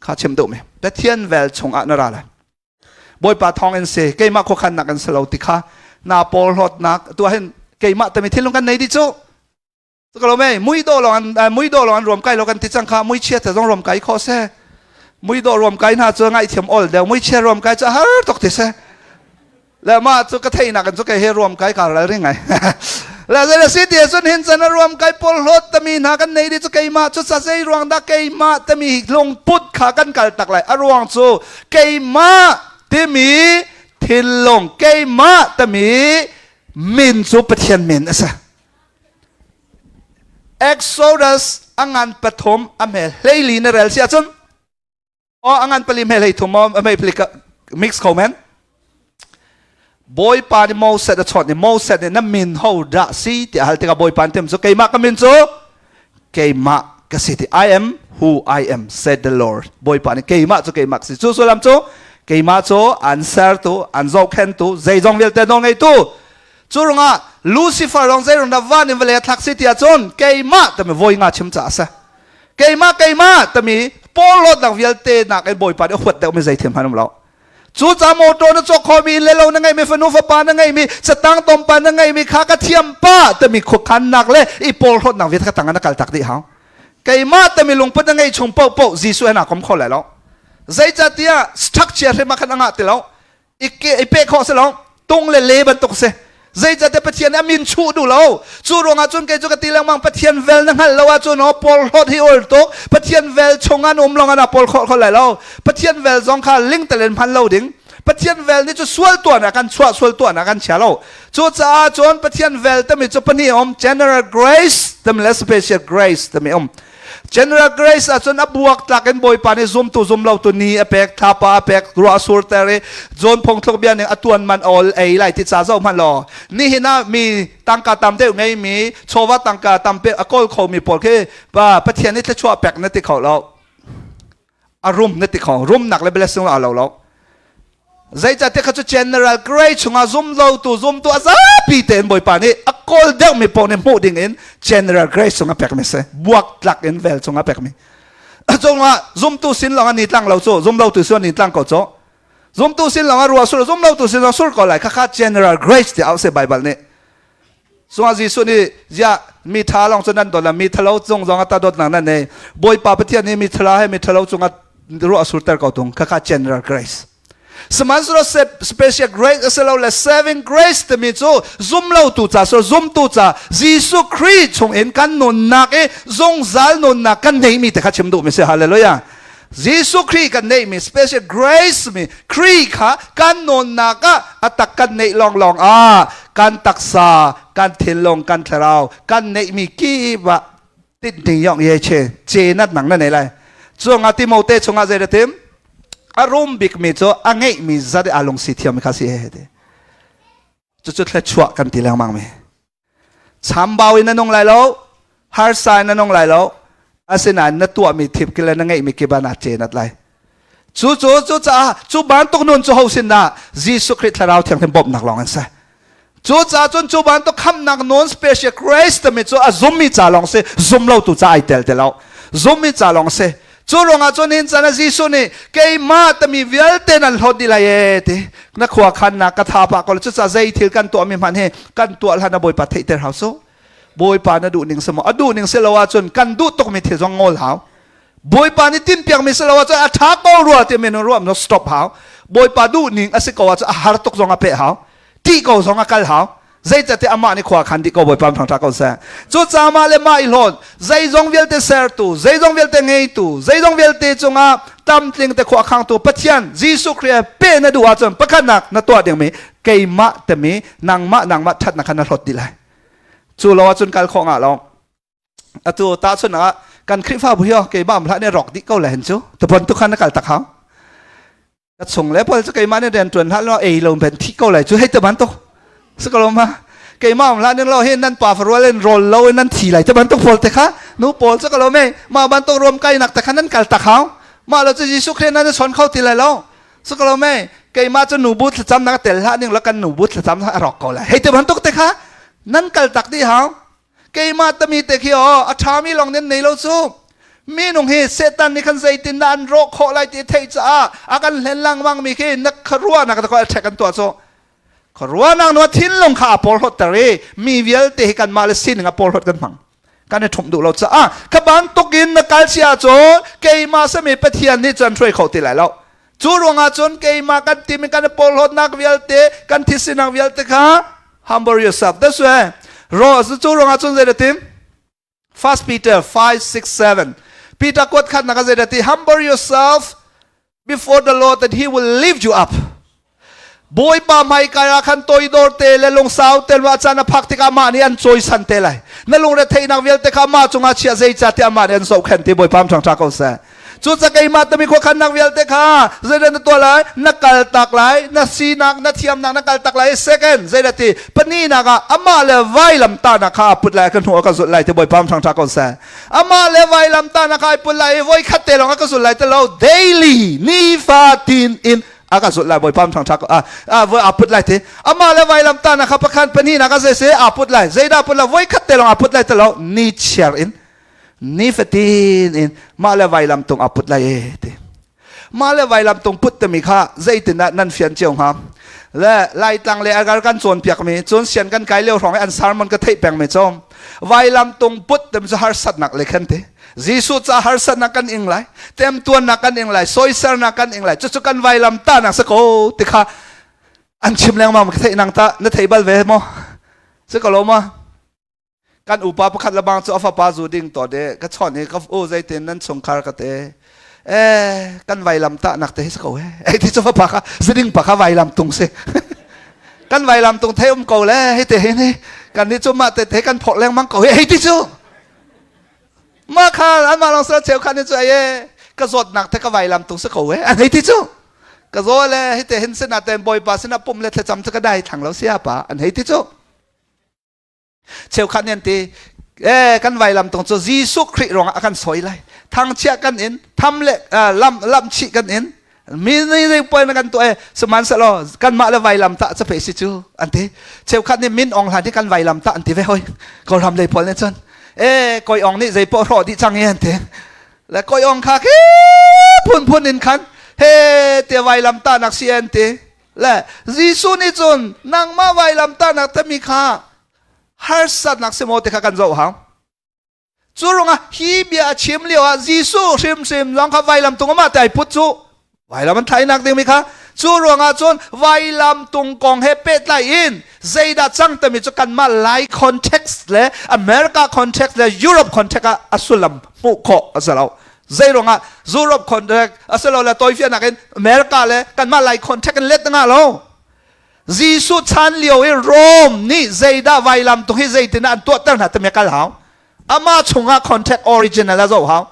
Kha chim duhmi. Pathian vel chungah na ra lai. Bawipa thawng in si, keimah khuakhannak in si lo ti kha na porhlawtnak tu hin keimah tami thinlung kan nei dih cu. Ka lo mei mui dawh lawng an mui dawh lawng an ruam kai lo kan ti cang kha mui chia te zong ruam kai kho se. Mui dawh ruam kai hna cu ngaihthiam ol deuh mui chia ruam kai cu har tuk ti se. Le mah cu ka theihnak in cu kei he ruam kai ka ral ring ai. Le zei si ti cun hin chan ruam kai pawl hlawt tami hna kan nei di cu keimah cu sa zei ruang dah keimah tami lungput kha kan kal tak lai a ruang cu keimah timi thinlung keimah tami min cu Pathian min a si. Exodus a ngan pathum a hme hleili na rel si ahcun aw a ngan pali hme hlei thum maw a hme pali mix kho men Bawipa nih Moses a chawnh i Moses nih na min ho dah si tiah hal tikah Bawipa nih tim cu keimah ka min cu keimah ka si ti I am who I am said the Lord Bawipa nih keimah cu keimah ka si cu sullam cu keimah cu an sertu an zohkhentu zeizong vialte nawl ngeitu cu ruangah Lucifer zong zei dah van in vawlei a thlak si ti ahcun keimah timi voi nga chim ca a si keimah keimah timi. Porhlawtnak vialte nakin Bawipa nih a huat deuhmi zei thil hmanh um lo. Cu ca motor na cawk khomi le lo na ngeimi fanu fapa na ngeimi catang tompa na ngeimi kha ka thiam pa timi khuakhannak le i porhlawtnak vialte ka tang ah na kal tak dih hau. Keimah timi lungput na ngei chung paohpaoh Jesuh he naa kom kho lai lo. Zeicahtiah structure hrim ah khan a ngah ti lo. I pe khawh si lo. Tung le le bantuk si. Zeicahtiah Pathian nih a min chuh duh lo. Cu ruangah cun kei cu ka ti lengmang Pathian vel na hngalh lo ahcun aw porhlawt hi ul tuk. Pathian vel chungah na um lawng ah porhlawt kho lai lo. Pathian vel zong kha lingtel in hman lo ding. Pathian vel nih cu sual tuahnak kan chuah sual tuahnak kan chia lo. Cucaah cun Pathian vel timi cu pahnih um general grace timi le special grace timi um. General Grace ahcun a buak tlak in Bawipa nih zumtu zumlo tu ni a pek, thlapa a pek, ruah a surter i John phungthluk bia ning a tuan man ol ei lai ti ca zoh hmanh law nihin ah mi tangka tam deuh ngei mi chawva tangka tam pe a kawl kho mi pawl khi pa Pathian nih thluachuah pek na ti kho lo a rum na ti kho rumnak le blessing lo a lo lo Zeicahtiah kha cu general grade chungah zum lotu zumtu a zapi tein Bawipa nih a kawl deuhmi paoh nih hmuh ding in general grace chungah pekmi si. Buaktlak in vel chungah pekmi. Cungah zumtu sin lawng an i tlang lo cu, zum lotu sin an i tlang ko cu. Zumtu sin lawng a rua sur, zum lotu sin lawng sur ko lai. Khakha general grace ti au se Bible nih. Cungah Jesuh nih ziah mi ṭha lawng cu nan dawt la mi ṭhalo cung zong ah ta dawtnak nan nei. Bawipa Pathian nih mi ṭhala he mi ṭhalo cungah ruah a surter ko tung. Khakha general grace. Sihmanhsehlaw special grace asilole saving grace timi cu zumlotu ca so zumtu ca Jesuh Khrih chungin kan nunnak i zungzal nunnak kan neimi te kha chim duhmi si. Hallelujah. Jesuh Khrih kan neihmi special grace mi Khrih kha kan nunnak ah a tak kan neih lawnglawng ah kan taksa kan thinlung kan thlarau kan neihmi kip ah tinting yong ye che che nat nang na nei lai chuangah Timote chungah zei da tim a rum bikmi cu a ngeihmi zat i aa lungsi thiam kha si he ti cucu thluachuah kan ti lengmang mi Chambau in na nung lai lo, harsa in na nung lai lo, asinain na tuahmi thip ki le na ngeihmi kip ah naa cenat lai. Cu cu cu caah cu bantuk nun cu ho sin dah Jesuh Khrih Thlarau Thianghlim bawmhnak lawng an si. Cu caah cun cu bantuk khamhnak non special grace timi cu a zummi ca lawng si, zum lo tu ca ai tel ti lo. Zummi ca lawng si. Cu ruangah cun hin chan ah Jesuh nih keimah tami vialte nan hlawt dih lai ee ti na khua khannak ka tha pah ko cucaah zei thil kan tuahmi hmanh hi kan tuah hlan ah Bawipa theihter hau su Bawipa na duh ning si maw a duh ning si lo ahcun kan duh tukmi thil zong ngol hau Bawipa nih tinhpiakmi si lo ahcun a ṭha ko rua ti men ruah no stop hau Bawipa duh ning a si ko ahcun a har tuk zong a peh hau ṭih ko zong a kal hau Zeicahtiah amah nih khua khan dih ko Bawipa thangṭha ko seh. Cucaah mah le mah i hlawn, zeizong vialte sertu, zeizong vialte ngeitu, zeizong vialte cungah tamtling te khua khangtu Pathian Jesuh Khrih pe na duh ahcun pakhatnak na tuah dingmi keimah timi nangmah nangmah ṭhatnak kha na hlawt dih lai. Cu lo ahcun kal khawh ngah lo. Atu tahchun ah kan Khrihfabu hi keimah hlah nih rawk dih ko le hin cu. Tupon tu khan na kal tak hau. Ka chung le pawl cu keimah nih rian ṭuan hlah law ei lo ben thi ko lai cu hei te bantuk si ko lo ma keimah um hlah ning law hi nan pa farual in rawl lo in nan thi lai te bantuk pawl te kha nu pawl cu ka lo me mah bantuk ruam kai nak te kha nan kal tak hau mah lo cu Jesuh Khrih nan son kho ti lai lo si ko lo me keimah cu nu bu thlacam nak tel hlah ning law kan nu bu thlacam a rawk ko lai hei te bantuk te kha nan kal tak dih hau Keimah tami te khi aw a ṭhami lawng nan nei lo cu. Minung hi Satan nih khan zeitindah an rawh khawh lai ti theih caah a kan hlen lengmang mi khi na khuaruahnak ta ṭhek an tuah cu. Khuaruahnak nu thinlung kha a porhlawtter i mi vialte hi kanmah le sining a porhlawt kan hmang. Kan i ṭhumh duh lo caah kha bantuk in na kal si ahcun keimah sami Pathian nih cun hruai kho ti lai lo. Cu ruangah cun keimah kan timi kan i porhlawtnak vialte, kan thisinak vialte kha humble yourself. That's why ro cu ruangah cun zei tim? 1 Peter 5, 6, 7. Peter kuat khat nak zei ti humble yourself before the Lord that he will lift you up. Bawipa hmaikai ah khan toidor te le lungsau te ma caan a phak tikah mah nih an cawisan te lai. Na lungre theihnak vialte kha mah cungah chia zeica tiah mah nih an zohkhenh ti Bawipa ṭhangṭha ko seh. Cuca keimah tami khuakhannak vialte kha zeidah na tuah lai? Na kal tak lai, na sinak, na thiamnak na kal tak lai. Second, zeidah ti? Pahnihnak ah amah le vailam tahnak kha a put lai, ka hnu ah ka zulh lai ti Bawipa ṭhangṭha ko seh. Amah le vailam tahnak kha ai put lai i voi khat te lawng a ka zulh lai ti lo. Daily, nifatin in a ka zulh lai Bawipa ṭhangṭha ko a put lai ti. Amah le vailam tahnak kha pakhat pahnihnak ah zei si aa put lai. Zeidah put lai? Voi khat te lawng aa put lai ti lo. Ni chiar in. Nifatin in mah le vailam tung a put lai e ti. Mah le vailam tung put timi kha zeitindah nan fian cio hnga? Le Laitlang le agar kan cawnpiak mi, cun sian kan kai lio hrawng i an sermon ka theih peng mi cu vailam tung put timi cu harsatnak le khan ti. Jesuh ca harsatnak kan ing lai, temtuannak kan ing lai, soisernak kan ing lai, cucu kan vailam tahnak si ko ti kha an chim lengmang ka theih nang ta na thei bal ve maw? Si ko lo ma? Kan upa pakhat le bang cu a fapa zu ding to de ka chawnh i ka u zeitin nan chungkhar ka te eh kan vailam tah nak te hi si ko he ei ti cu fapa kha zuding pa kha vailam tung si kan vailam tung thei um ko le hei te hi ni kan ni cu mah te te kan phawh lengmang ko he hei ti cu ma kha an mah long sal cheu khan ni cu ai e ka zawtnak te ka vailam tung si ko he an hei ti cu ka zaw le hei te hin sina ten bawipa sina pum le thlacam cu ka dai thlang lo sia pa an hei ti cu Cheukhat nih an ti, eh kan vailam tung cu Jesuh Khrih ruangah a kan sawi lai. Thangchiah kan in, tham le lam lamchih kan in, mi nih puai na kan tuah e sihmanhsehlaw kanmah le vailam tah cape si cu an ti. Cheukhat nih min ong hlan hi kan vailam tah an ti ve hoi. Kawlram lei pawl nih cun eh koi ong nih zei poh hrawh dih cang i an ti. Le koi ong kha khi phunphun in khan he te vailam tahnak si an ti. Le Jesuh nih cun nangmah vailamtahnak tami kha harsatnak si maw ti kha kan zoh hau. Cu ruangah hi bia a chim lio ah Jesuh hrimhrim zong kha vailam tung amah te ai put cu vailam an thlainak dingmi kha cu ruangah cun vailam tung kong he pehtlai in zeidah cang tami cu kanmah Lai context le America context le Europe context ah a sullam hmuh khawh a si lo. Zei ruangah Europe contract asilole tawifiahnak in America le kanmah Lai contract in let nga lo. Jesuh chan lio i Rome nih zeidah vailam tung hi zeitin an tuahter hna timi kal hau. Amah chungah contract original a zoh hau.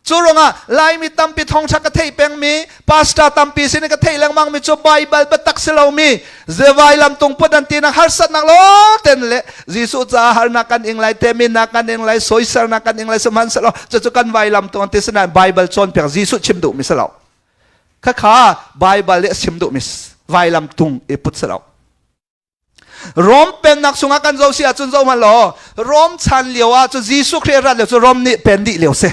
Cu ruangah Laimi tampi thawngṭha ka theih pengmi, pastor tampi sin ka theih lengmang mi cu Bible biatak si lomi vailam tung put an tinak harsatnak lo ten le Jesuh caah harnak kan ing lai teminnak kan ing lai soisernak kan ing lai sihmanhsehlaw cucu kan vailam tung an ti sinain Bible cawnpiak Jesuh chim duhmi si lo khakha Bible nih a chim duhmi vailam tung i put si lo Rom pennak chungah kan zoh si ahcun zoh hmanh law Rom chan lio ah cu Jesuh Khrih rat lio cu Rom nih pen dih lio si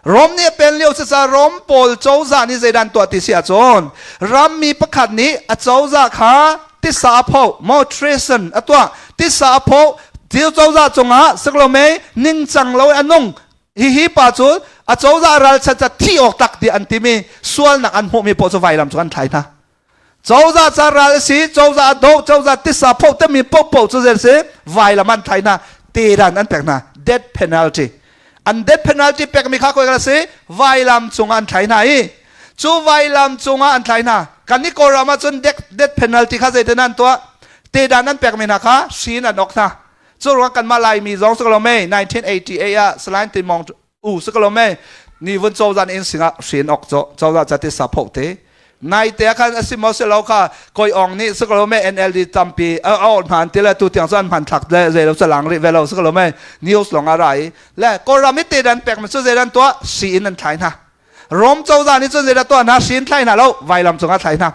Rom nih a pen lio si ca Rom pawl cozah nih zeidah an tuah ti si ahcun rammi pakhat nih a cozah kha tisa a phoh mo treason a tuah tisa a phoh thil cozah cungah siklomei ningcang lo a nung hihi pa cu a cozah ralchan ca thi awk tak ti an timi sualnak an hmuhmi paoh cu vailam cu an thlai hna Cozah ca ral a si, cozah a doh, cozah tisa phoh timi popo cu zei si vailam an thlai hna, teran an pek hna, death penalty. An death penalty pekmi kha koi si vailam cungah an thlai hna i cu vailam cungah an thlai hna. Kan i Kawlram ah cun death penalty kha zeitin an tuah? Tedan an pekmi hna kha hri in an ok hna. Cu ruang kanmah Laimi zong si ko lo mei 1988 ah Salai Tin Mong u si ko lo mei ni vun cozah inn singah hrin ok cho cozah ca ti sa pho te nai te khan asi mo se lo kha koi ong nih si ko lo me NLD tampi a a hman ti le tu tiang cu an hman thlak le zei lo salang ri ve lo si ko lo me news long a rai le kawlram i te dan pek mi cu zei dan tuah si in an thlai hna Rom cozah nih cun zei dah tuah hna hrin thlai hna lo vailam cungah thlai hna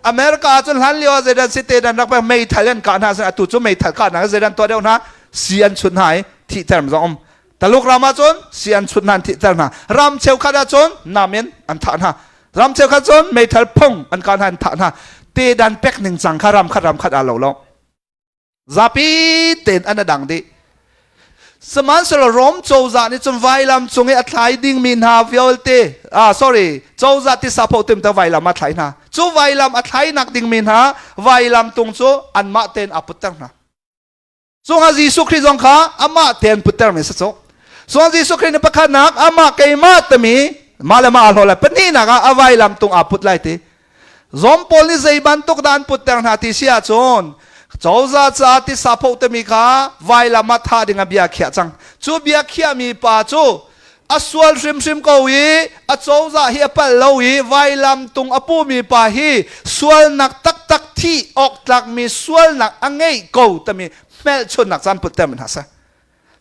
America ah cun hlan lio ah zei dan si te dan rak pek meithal an kah hna atu cu meithal kah hna zei dan tuah deuh hna si an chut hna i thihter zong um Taluk ram ahcun si an chut hna an thihter hna. Ram cheukhat ahcun nam in an thah hna. Ram cheukhat cun meithal phung an kah hna an thah hna. Tedan pek ning cang kha ram khat ram khat aa lo lo. Zapi tein an a dang dih. Sihmanhsehlaw Rom cozah nih cun vailam cung i a thlai dingmi hna vialte, ah sorry, cozah tisa pho tim te vailam a thlai hna. Cu vailam a thlainak dingmi hna vailam tung cu anmah tein aa putter hna. Cungah Jesuh Khrih zong kha amah tein puttermi si cu. Cungah Jesuh Khrih nih pakhatnak amah keimah timi mah le mah aa hlaw lai. Pahnihnak ah a vailam tung aa put lai ti. Zom pawl nih zei bantuk dah an putter hna ti si ahcun cozah caah tisa phoh timi kha vailam ah thah ding ah bia khiah cang. Cu bia khiahmi pa cu a sual hrimhrim ko i a cozah hi a palh lo i vailam tung a pumi pa hi sualnak taktak thih awk tlakmi sualnak a ngeih ko timi hmelchunnak caan putter mi hna seh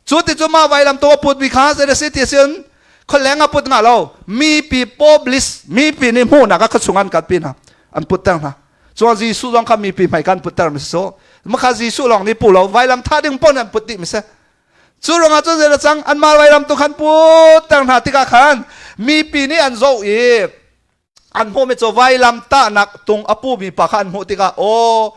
cu ti cu mah vailam tung a putmi kha zei a si ti sin khualeng a put nga lo mipi publish mipi nih hmuhnak ah khuachung an kalpi hna an putter hna Cuan Jesuh zong kha mipi hmai kan putter mi si so makha Jesuh lawng nih pu lo vailam thah ding pon an put dih mi si. Cu ruangah cun zei cang anmah vailam tu khan putter hna tikah khan mipi nih an zoh i an hmuhmi cu vailam tahnak tung a pumi pa kha an hmuh tikah, aw,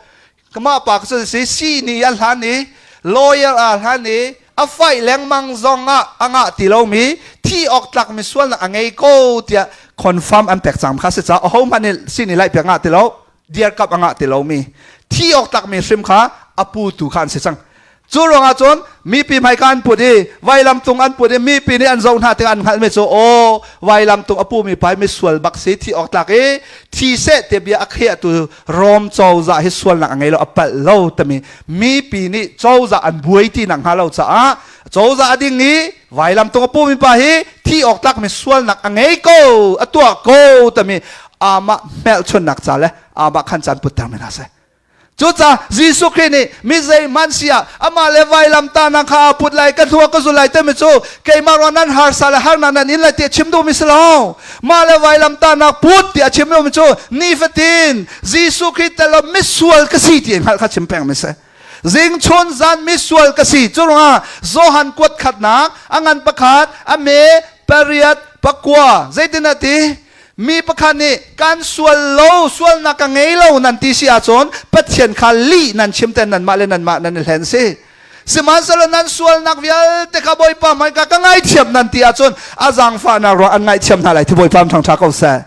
mah pa cu si sihni a hlan i, lawyer a hlan i, a faih lengmang zong ah a ngah ti lomi, thi awk tlakmi sualnak a ngei ko tiah confirm an pek cang kha si caah ahohmanh nih sihni laih piak ngah ti lo, dirkamh a ngah ti lomi, thi awk tlakmi hrim kha a putu kha an si cang. Cu ruangah cun mipi hmaika an put i vailam tung an put i mipi nih an zoh hna tikah an hngalhmi cu, aw, vailam tung a pumi pa hi misual bak si, thi awk tlak i thi seh ti bia a khiahtu Rom cozah hi sualnak a ngei lo, a palh lo timi mipi nih cozah an buai ti nak hnga lo caah cozah a ding i vailam tung a pumi pa hi thi awk tlakmi sualnak a ngei ko, a tuah ko timi amah hmelchunnak ca le amah khan caan putter mi hna seh. Cucaah Jesuh Khrih nih mi zeihmanh si ah amah le vailamtahnak kha aa put lai, ka hnu ah ka zul lai timi cu keimah ruang nan harsa le harnak nan in lai ti a chim duhmi si lo. Mah le vailamtahnak put ti a chim duhmi cu nifatin Jesuh Khrih tel lo misual ka si ti hngalh kha chim pengmi si. Zing chun zan misual ka si. Cu ruangah Johan kuat khatnak a ngan pakhat a me pariat pakua zeitin a ti? Mi pakhat nih kan sual lo, sualnak ka ngei lo nan ti si ahcun Pathian kha lih nan chim ten, nanmah le nanmah nan i hlen si. Sihmanhsehlaw nan sualnak vialte kha Bawipa hmaika ka ngaithiam nan ti ahcun a zaangfahnak ruang an ngaihthiam hna lai ti Bawipa ṭhangṭha ko seh.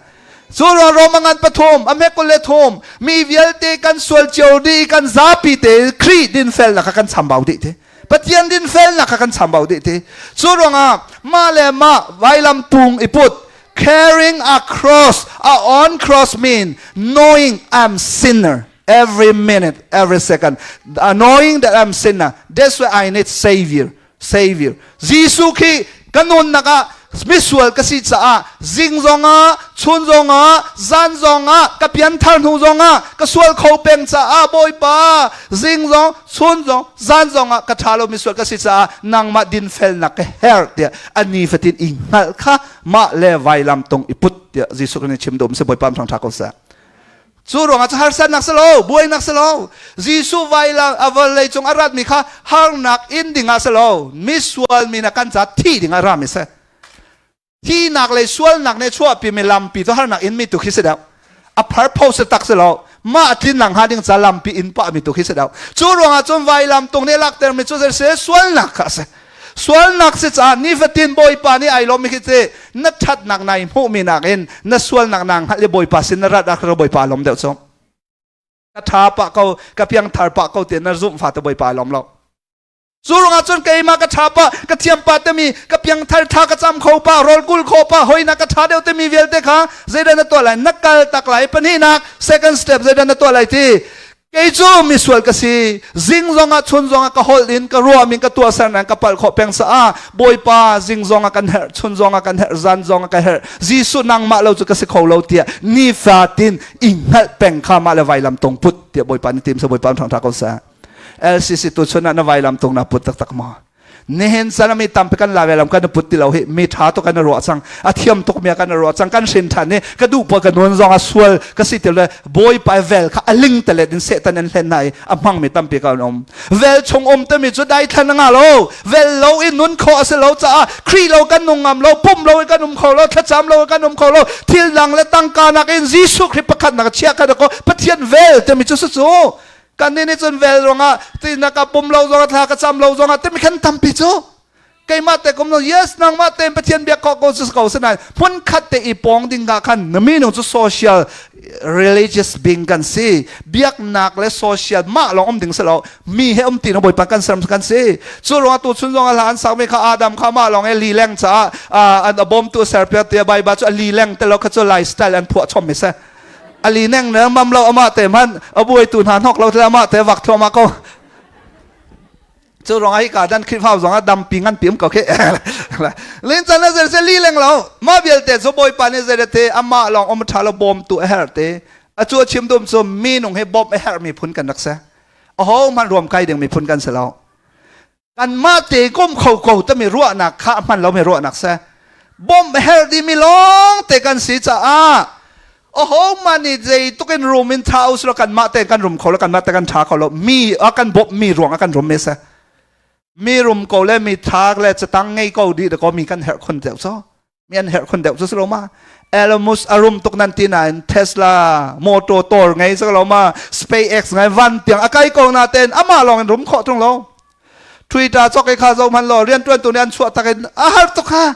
Cu ruang Roma ngan pathum a hme 23, mi vialte kan sual cio dih, kan zapi te Khrih dinfelnak kha kan chambau dih ti. Pathian dinfelnak kha kan chambau dih ti. Cu ruangah mah le mah vailam tung i put, carrying a cross, a on cross mean knowing I'm sinner every minute, every second. Knowing that I'm sinner. That's why I need savior. Savior. Jesuh khi ka nunnak ah misual ka si caah zing zongah, chun zongah, zan zongah, ka pianthar hnu zongah ka sual kho peng caah Bawipa, zing zong, chun zong, zan zongah ka ṭha lo, misual ka si caah nangmah dinfelnak ka herh tiah a nifatin i hngalh kha mah le vailam tung i put tiah Jesuh Khrist nih chim duh si. Bawipa ṭhangṭha ko seh. Cu ruangah cu harsatnak si lo, buainak si lo, Jesuh vailam a vawlei cung a ratmi kha harnak in dingah si lo, misual mi na kan ca thi dingah rami si. Thinak le sualnak nih chuahpi mi lampi cu harnak in mi tu khi si deuh. A purpose tak si lo, mah tlinnak hnga ding ca lampi in pah mi tu khi si deuh. Cu ruangah cun vailam tung nih lakter mi cu zei sualnak kha a si. Sualnak si caah nifatin Bawipa nih ai lawm mi khi ci na ṭhatnak nai hmuhmi nakin na sualnak naa hngalh i Bawipa sin na rat ah Bawipa lawm deuh cu. Ka ṭha pah ko, ka piangthar pah ko tiah na zumh fate Bawipa a lawm lo. Cu ruangah cun keimah ka ṭha pah, ka thiam pah timi, ka piangthar ṭha ka cam kho pah, rawl kul kho pah, hoina ka ṭha deuh timi vialte kha zeidah na tuah lai? Na kal tak lai. Pahnihnak, second step, zeidah na tuah lai ti? Kei cu misual ka si. Zing zongah chun zongah ka holh in ka ruahmi, ka tuahsernak ka palh khawh peng caah Bawipa, zing zongah kan herh, chun zongah kan herh, zan zongah ka herh. Jesuh, nangmah lo cu ka si kho lo tiah nifatin i hngalh peng kha mah le vailam tung put tiah Bawipa nih tim seh. Bawipa ṭhangṭha ko seh. LCC tu chun ah na vailam tung na put taktak maw? Nihin chan mi tampi kan la lam kan put ti lo hi. Mi tha tuk kan ruah cang, a thiam tuk mi kan ruah cang, kan hrin than ni ka duh pa ka nun zong a sual ka si ti le Bawipa vel kha a ling te let in Satan an hlen na i a hmang mi tampi kan um. Vel chung um te mi cu dai thlan nga lo, vel lo in nun kho a si lo caah Khrih lo kan nung ngam lo, pum lo in kan um kho lo, thlacam lo in kan um kho lo. Thil dang le tangka nak in Jesuh Khrih pakhat nak chia kan ko. Pathian vel te mi cu su cu kan nih cun vel ruangah tina ka pum lo zongah, thla ka cam lo zongah timi khan tampi cu keimah te kum lo. Yes, nangmah te Pathian biak ko ko su ko sinain hmun khat te i pong ding ka khan na minung cu social religious being kan si. Biaknak le social mah lawng um ding si lo, mi he um ti na Bawipa kan serm kan si. Cu ruangah tu chun zong a hla an sak mi kha Adam kha mah lawng e li leng caah an a bawm tu ser piak tia Baibal cu a li leng te lo kha cu lifestyle an phuah chom mi se. Ali neng ne mam lo, ama te man a buai tu hna hnok lo tle, ama te vak thluama ko. Cu rong ai ka dan Khrihfa zong ah dampi ngan pi um ko khi lin chan zer se li leng lo. Ma vialte cu Bawipa nih zer te ama long om tha lo, bawm tu a her te a chu chim dum cu mi nung he bawm a her mi phun kan rak se. A ho man ruam kai ding mi phun kan se lo. Kanmah te kom kho ko tami ruahnak kha hman lo mi ruahnak se. Bom her di mi lawng te kan si caah aho man nih zei tukin rum in tha us lo, kanmah te kan rum kho lo, kanmah te kan tha kho lo, mi a kan bawmh mi ruang a kan rum mi se. Mi rum ko le mi tha le catang ngei ko di ko mi kan herh khun deuh so. Mi an herh khun deuh cu si lo ma. Elon Musk a rum tuk nan ti nain Tesla motor tor ngei si lo ma. SpaceX ngai van tiang a kai ko na ten amah lawng in rum khawh tung lo. Twitter chok i kha zo hman lo rian tuan tu nih an chuah tak in a har tuk ha.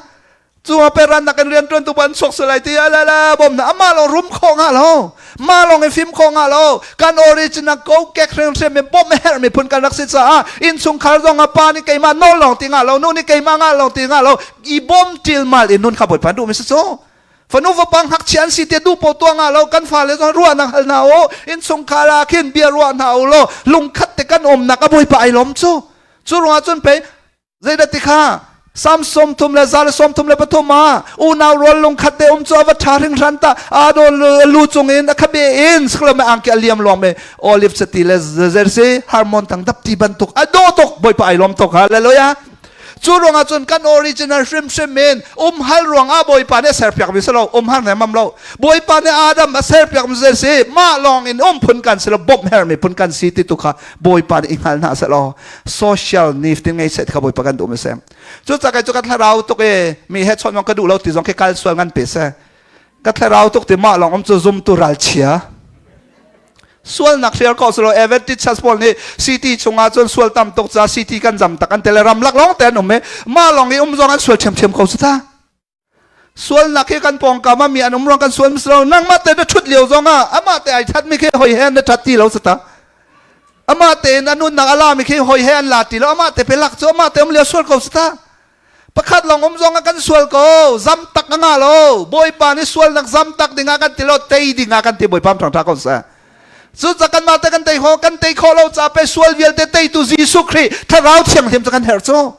Cu a peran nak in rian tuan tu ban chuak sulai ti ala la bom na ama long rum kho nga lo ma long in fim kho nga lo kan original ko kek hreng hrem mi bom her mi phun kan rak si ca in chungkhar zong a pa ni keima no long ti nga lo nu ni keima nga long ti nga lo i bom til mal in nun kha boi pan du mi si cu fanu va pang hak chian si te du po tua nga lo kan fa le zong ruah nak hal na o in chungkhar a khin bia ruah na o lo lungkhat te kan om nak a boi pa ai lom cu cu ruang cun pe Zeidah ti kha Sam 33 le 133 ah unau rual lungkhat te um cu a va ṭha hringhran ta ado lu cung in a khabe in siklo me angki a liam luang me olive chati le zersi harmon tang dap ti bantuk a do tuk bawipa ai lawm tuk hallelujah cu ruangah cun kan original hrimhrim in umhal ruangah bawipa nih a serpiak mi si lo umhal ne mam lo bawipa nih Adam a serpiak mi si mah lawng in um phun kan si lo bawmh hermi phun kan si ti tu kha bawipa nih i hngal hna seh law social need tin ngei seh kha bawipa kan duh mi si cu ca kai cu ka thlarau tuk e mi he chawnh ka duh lo ti zong khi kal sual ngan pe se ka thlarau tuk ti mah lawng um cu zum tu ral chia sualnak hrial ko selo Adventist Church pawl nih city chungah cun sual tam tuk ca city kan zam tak an tele ram lak lawng te an um e mah lawng i um zong an sual ṭhiamṭhiam ko su ta Sualnak hi kan pawngkam ah mi an um ruang kan sual mis lo nangmah te na ṭhut lio zong ah amah te ai that mi khi hoi he na that ti lo sata amah te in a nunnak a la mi khi hoi he an la ti lo amah te pe lak cu amah te um lio sual ko sata pakhat lawng um zong ah kan sual ko zam tak a nga lo bawipa nih sualnak zam tak ding ah kan ti lo tei ding ah kan ti bawipa thang tha ko sa cu ca kan mah te kan tei kho kan tei kho lo ca pe sual vialte teitu Jesuh Khrih thlarau thianghlim cu kan herh cu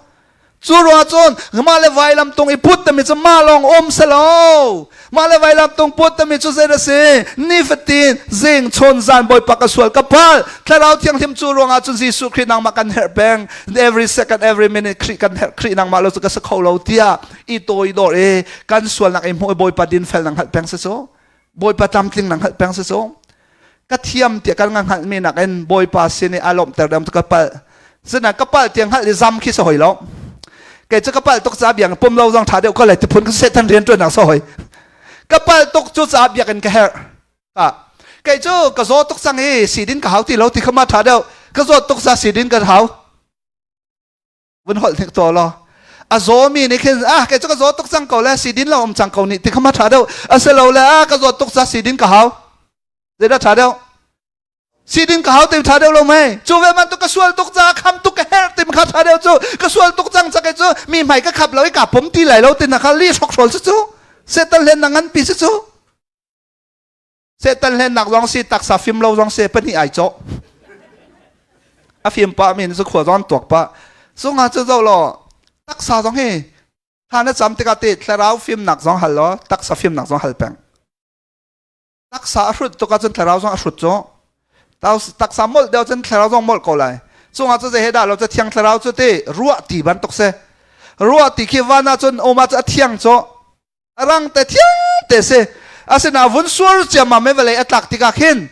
Cu ruangah cun mah le vailam tung i put timi cu mah lawng um si lo. Mah le vailam tung put timi cu zei a si? Nifatin zing chun zan Bawipa ka sual ka palh. Thlarau Thianghlim cu ruangah cun Jesuh Khrih nangmah kan herh peng. Every second, every minute Khrih kan herh. Khrih nangmah lo cu ka si kho lo tiah i toidor i kan sualnak i hmuh i Bawipa dinfel nang hngalh peng si cu. Bawipa tlamtling nang hngalh peng si cu. Ka thiam tiah kan hngalhmi nakin Bawipa sin i a lawmhter deuh ka palh. Sinain ka palh tiang hngalh i zam khi si hoi lo. Kei cu ka palh tuk caah biang pum lo zong ṭha deuh ko lai ti phun ka Satan rian ṭuannak si hoi. Ka palh tuk cu caah biakinn ka herh. Ah, kei cu ka zaw tuk cang i sidin ka hau ti lo ti kha ma ṭha deuh. Ka zawt tuk ca sidin ka hau. Vun holh hnik to law a zawmi nih khin ah kei cu ka zaw tuk cang ko le sidin lo um cang ko nih ti kha ma ṭha deuh a si lo le ah ka zawt tuk ca sidin ka hau zeidah ṭha deuh sidin ka hau ti ṭha deuh lo mei cu ve man tu ka sual tuk ca kham tuk ka herh ti kha ṭha deuh cu ka sual tuk cang ca kei cu mi hmai ka khap lo i ka pom ti lai lo ti na kha li hrokhrol si cu setan hlen na ngan pi si cu Satan hlennak zong si taksa fim lo zong si pahnih ai cawh. A fim pah mi cu khua zong tuak pah. Sungah cu zo law taksa zong hi thla na cam tikah te thlarau fimnak zong hal law taksa fimnak zong hal peng. Taksa a hrut tuk ahcun thlarau zong a hrut cu. Taksa molh deuh cun thlarau zong molh ko lai. Cungah cu zei he dah lo cu thiang thlarau cu te ruah ti bantuk si. Ruah ti khi van ahcun um ah cu a thiang cu a rang te thiang te si asina vun sur ciammam i vawlei a tlak tikah khin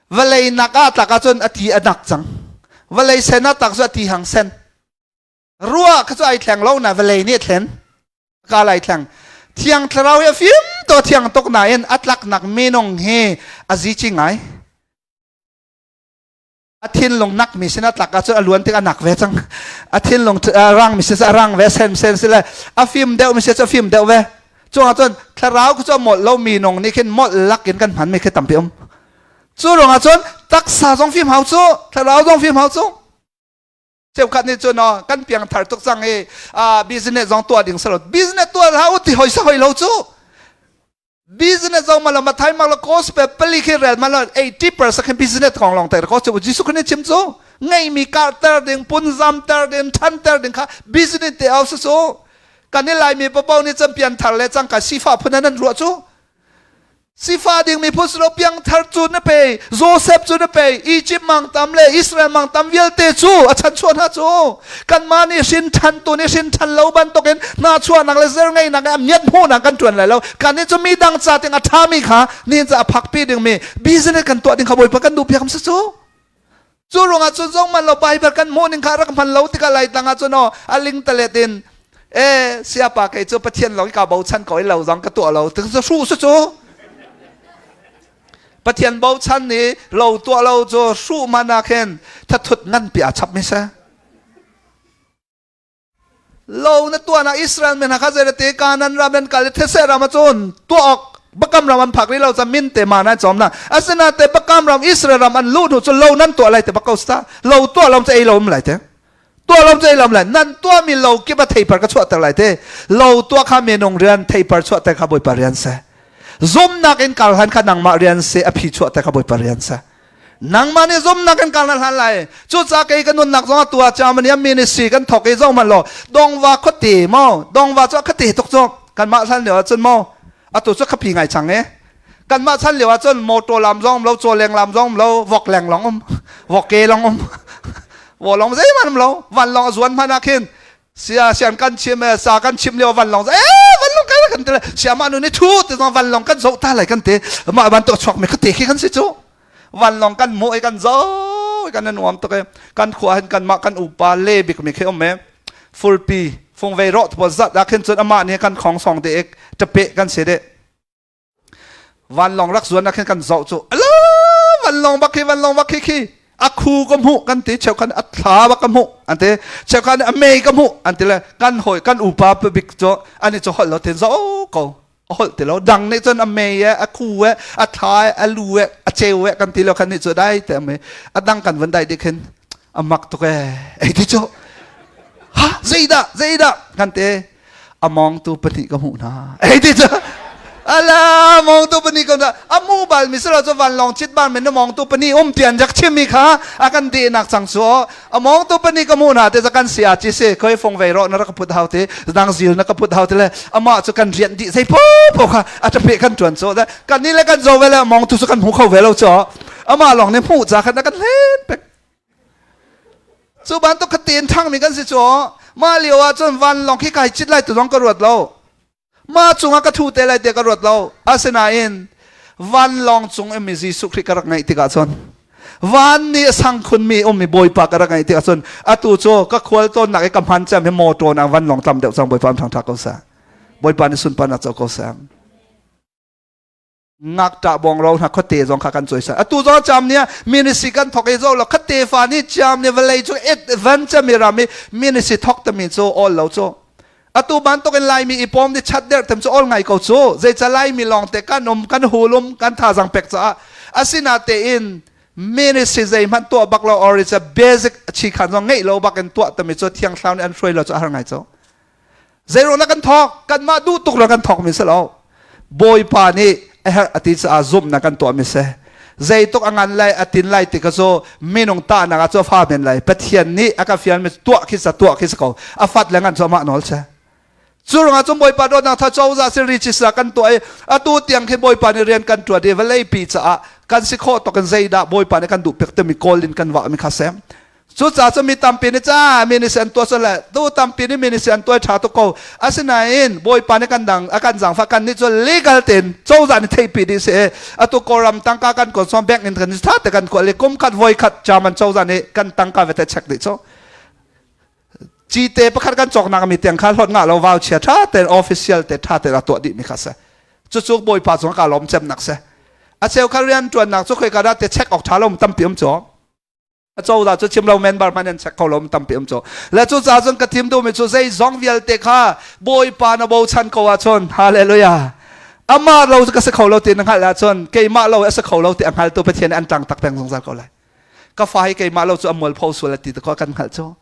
vawlei nak ah tlak ahcun a ti a nak cang vawlei sen ah tak cu a ti hang sen ruah kha cu ai thleng lo na vawlei nih a thlen ka lai thleng thiang thlarau hi a fim to thiang tuk nain a tlaknak minung hi a zi ci ngai A thinlung nak mi sin a tlak ahcun a luan tik a nak ve cang. A thinlung rang mi sin a rang ve sen sen si le a fim deuh mi sin cu a fim deuh ve. Cungah cun thlarau cu a molh lo mi nung nih khin molh lak in kan hman mi khi tampi um. Cu ruangah cun taksa zong fim hau cu, thlarau zong fim hau cu. Cheukhat nih cun kan piang thar tuk cang i business zong tuah ding salo. Business tuah hlah u ti hoi sa hoi lo cu. Business zong malo mathai mak lo gospel pali khi rel malo 80% khin business kong long te ko chu Jesuh Christ chim cu ngeimi karter ding punzam ter ding than ter ding kha business te au su su kan i laimi papo nih champion thar le cangka sifa phun an ruah cu Sifa ding mi phun silo piangthar cu na pe Joseph cu na pe Egypt mangtam le Israel mangtam vialte cu a chan chuah hna cu kanmah nih hrin ṭhan tu nih hrin ṭhan lo bantukin hnachuahnak le zer ngeinak le a miat hmuhnak kan ṭuan lai lo kan nih cu mi dang ca ting a ṭhami kha nihin ca a phakpi dingmi business kan tuah ding kha Bawipa kan duh piak si cu. Cu ruangah cun zong man lo Bible kan hmuh ning kha rak hman lo tikah lai tang ah cun aw a ling talet in e siapa kei cu Pathian lawng ka bochan ko i lo zong ka tuah lo ti cu hruh su cu Pathian bochan ni lo tuah lo cu hruh man ah khin thathut ngan pi a chap mi se. Lo na tuahnak Israel mi hna kha zeirete Kanaan ram an kal i these ram ahcun tuah awk bakam ram an phak rih lo ca min te ma nan cawm na. Asinain bakam ram Israel ram an luh hnu cu lo nan tuah lai te bak ko sta. Lo tuah lo cu ei lo um lai te. Tuah lo cu ei lo um lai. Nan tuahmi lo kip a theipar ka chuahter lai te. Lo tuah kha minung rian, theipar chuahter kha Bawipa rian si. Zumnak in kar hlan kha nangmah rian si, a phi chuahter kha Bawipa rian si. Nangmah nih zumnak in kal na hlan lai. Cucaah kei ka nunnak zong atu ah Germany ah ministry kan thawk i zong hmanh law dongva khuate maw dongva cu a khuate tuk cu kanmah hlan lio ahcun maw atu cu khapi ngai cang e kanmah chan lio ahcun motor lam zong um lo cawleng lam zong um lo vok leng long um vok ke long um wo long zeihmanh um lo vanlawng a zuan hmanh ah khin sia sian kan chim e sa kan chim lio vanlawng e vanlawng kai kan te sia mah nu ni thu te zong vanlawng kan zoh ta lai kan te mah bantuk chuak mi kha te khi kan si cu vanlawng kan hmuh i kan zoh i kan nuam tuk i kan khua hin kanmah kan upa le bik mi khi um e fulpi fungvei rawh pawl zat ah khin cun amah nih kan khong song te ik ṭape kan si de vanlawng rak zuan ah khin kan zoh cu ala vanlawng bak khi vanlawng bak khi khi a khu ka hmuh kan ti cheukhan a thla bak ka hmuh an ti cheukhan a mei ka hmuh an ti le kan hawi kan upa bik cu ani cu holh lo tin zoh ko a holh ti lo dang nih cun a mei e a khu e a thla e a lu e a ceu e kan ti lo khan nih cu dai te a a dang kan van dai dik hin a mak tuk e ei ti cu ha zeidah zeidah kan te a mawngtu pahnih ka hmuh hna ei ti cu ala mawngtu pahnih ka a mu bal mi silo cu vanlawng chit bal men mawngtu pahnih um tian jak chim mi kha a kan dehnak cang cu a mawngtu pahnih ka hmuh hna te kan si a chi si khoi fong vei ro na rak put hau te dang zil na ka put hau te le amah cu kan rian dih zei po po kha a tape kan tuan cho da kan ni le kan zo ve le mawngtu cu kan hmu kho ve lo cho amah lawng ne hmuh ca khan kan hlen pek cu bantuk kha ten thang mi kan si cho mah lio ah cun vanlawng khi kai chit lai tu zong ka ruat lo Mah cungah ka thu te lai tiah ka ruat lo. Asinain vanlawng cung i Jesuh Khrih ka rak ngaih tikah cun van nih a sang khunmi ummi Bawipa ka rak ngaih tikah cun atu cu ka khual tawnnak i ka hman cem hi motor nak vanlawng tam deuh cang Bawipa thang tha ko seh. Bawipa nih sunparnak co ko seh. Ngakṭah bawngro hna khuate zong kha kan cawisan. Atu zong cam nih ministry kan thok i zo lo khuate fa nih cam nih vawlei cu adventure mi ram i ministry thok tami cu all lo cu. Atu bantuk in Laimi i pawm nih chat der tem cu all ngai ko cu. Zeica Laimi lawng te kan um kan hulum kan thazang pek caah asina tein ministry zeihmanh tuah bak lo or is a basic chi khan zong ngeih lo bak in tuah tami cu thiang thlarau nih an hruai lo cu a har ngai cu. Zeiruang dah kan thawk? Kanmah duh tuk ruang kan thawk mi si lo. Bawipa nih a herh a ti caah zumhnak kan tuah mi si. Zeituk a ngan lai a tin lai ti kha cu minung tahnak ah cu a fa men lai. Pathian nih a ka fial mi tuah khi sa tuah khi si ko. A fat le ngan cu amah nawl si. Cu ruangah cun Bawipa dawtnak tha cozah si register kan tuah i atu tiang khi Bawipa nih rian kan ṭuan i vawlei pi caah kan si khawh tawk in zeidah Bawipa nih kan duh piak timi kawl in kan vah mi kha sem. Cucaah cu mi tampi nih ca mi nih an tuah le tu tampi nih mi nih an tuah ṭha tuk ko. Asinain Bawipa nih kan dang a kan zaangfah kan nih cu legal tein cozah nih theihpi dih si. Atu Kawlram tangka kan kawl song bank in kan ṭha te kan kuah le kum khat voi khat German cozah nih kan tangka vete check dih cu. Cite pakhat kan cawknak mi tiang kha hlot ngah lo vau chia ṭha tein official te ṭha tein a tuah dih mi kha si. Cucu Bawipa cung ka lawm cem nak si. A cheu kha rian ṭuannak cu khoika dah te check awk ṭha lo tampi um cu. Acozah cu chim lo member hmanh an check kho lo tampi um cu. Le cu ca cun ka thim duhmi cu zeizong vialte kha Bawipa na bochan ko ahcun hallelujah amah lo cu ka si kho lo ti na hngalh ahcun keimah lo a si kho lo ti a hngaltu Pathian an ṭang tak peng zungzal ko lai. Ka fa hi keimah lo cu a mualpho sual a ti te kan hngalh cu.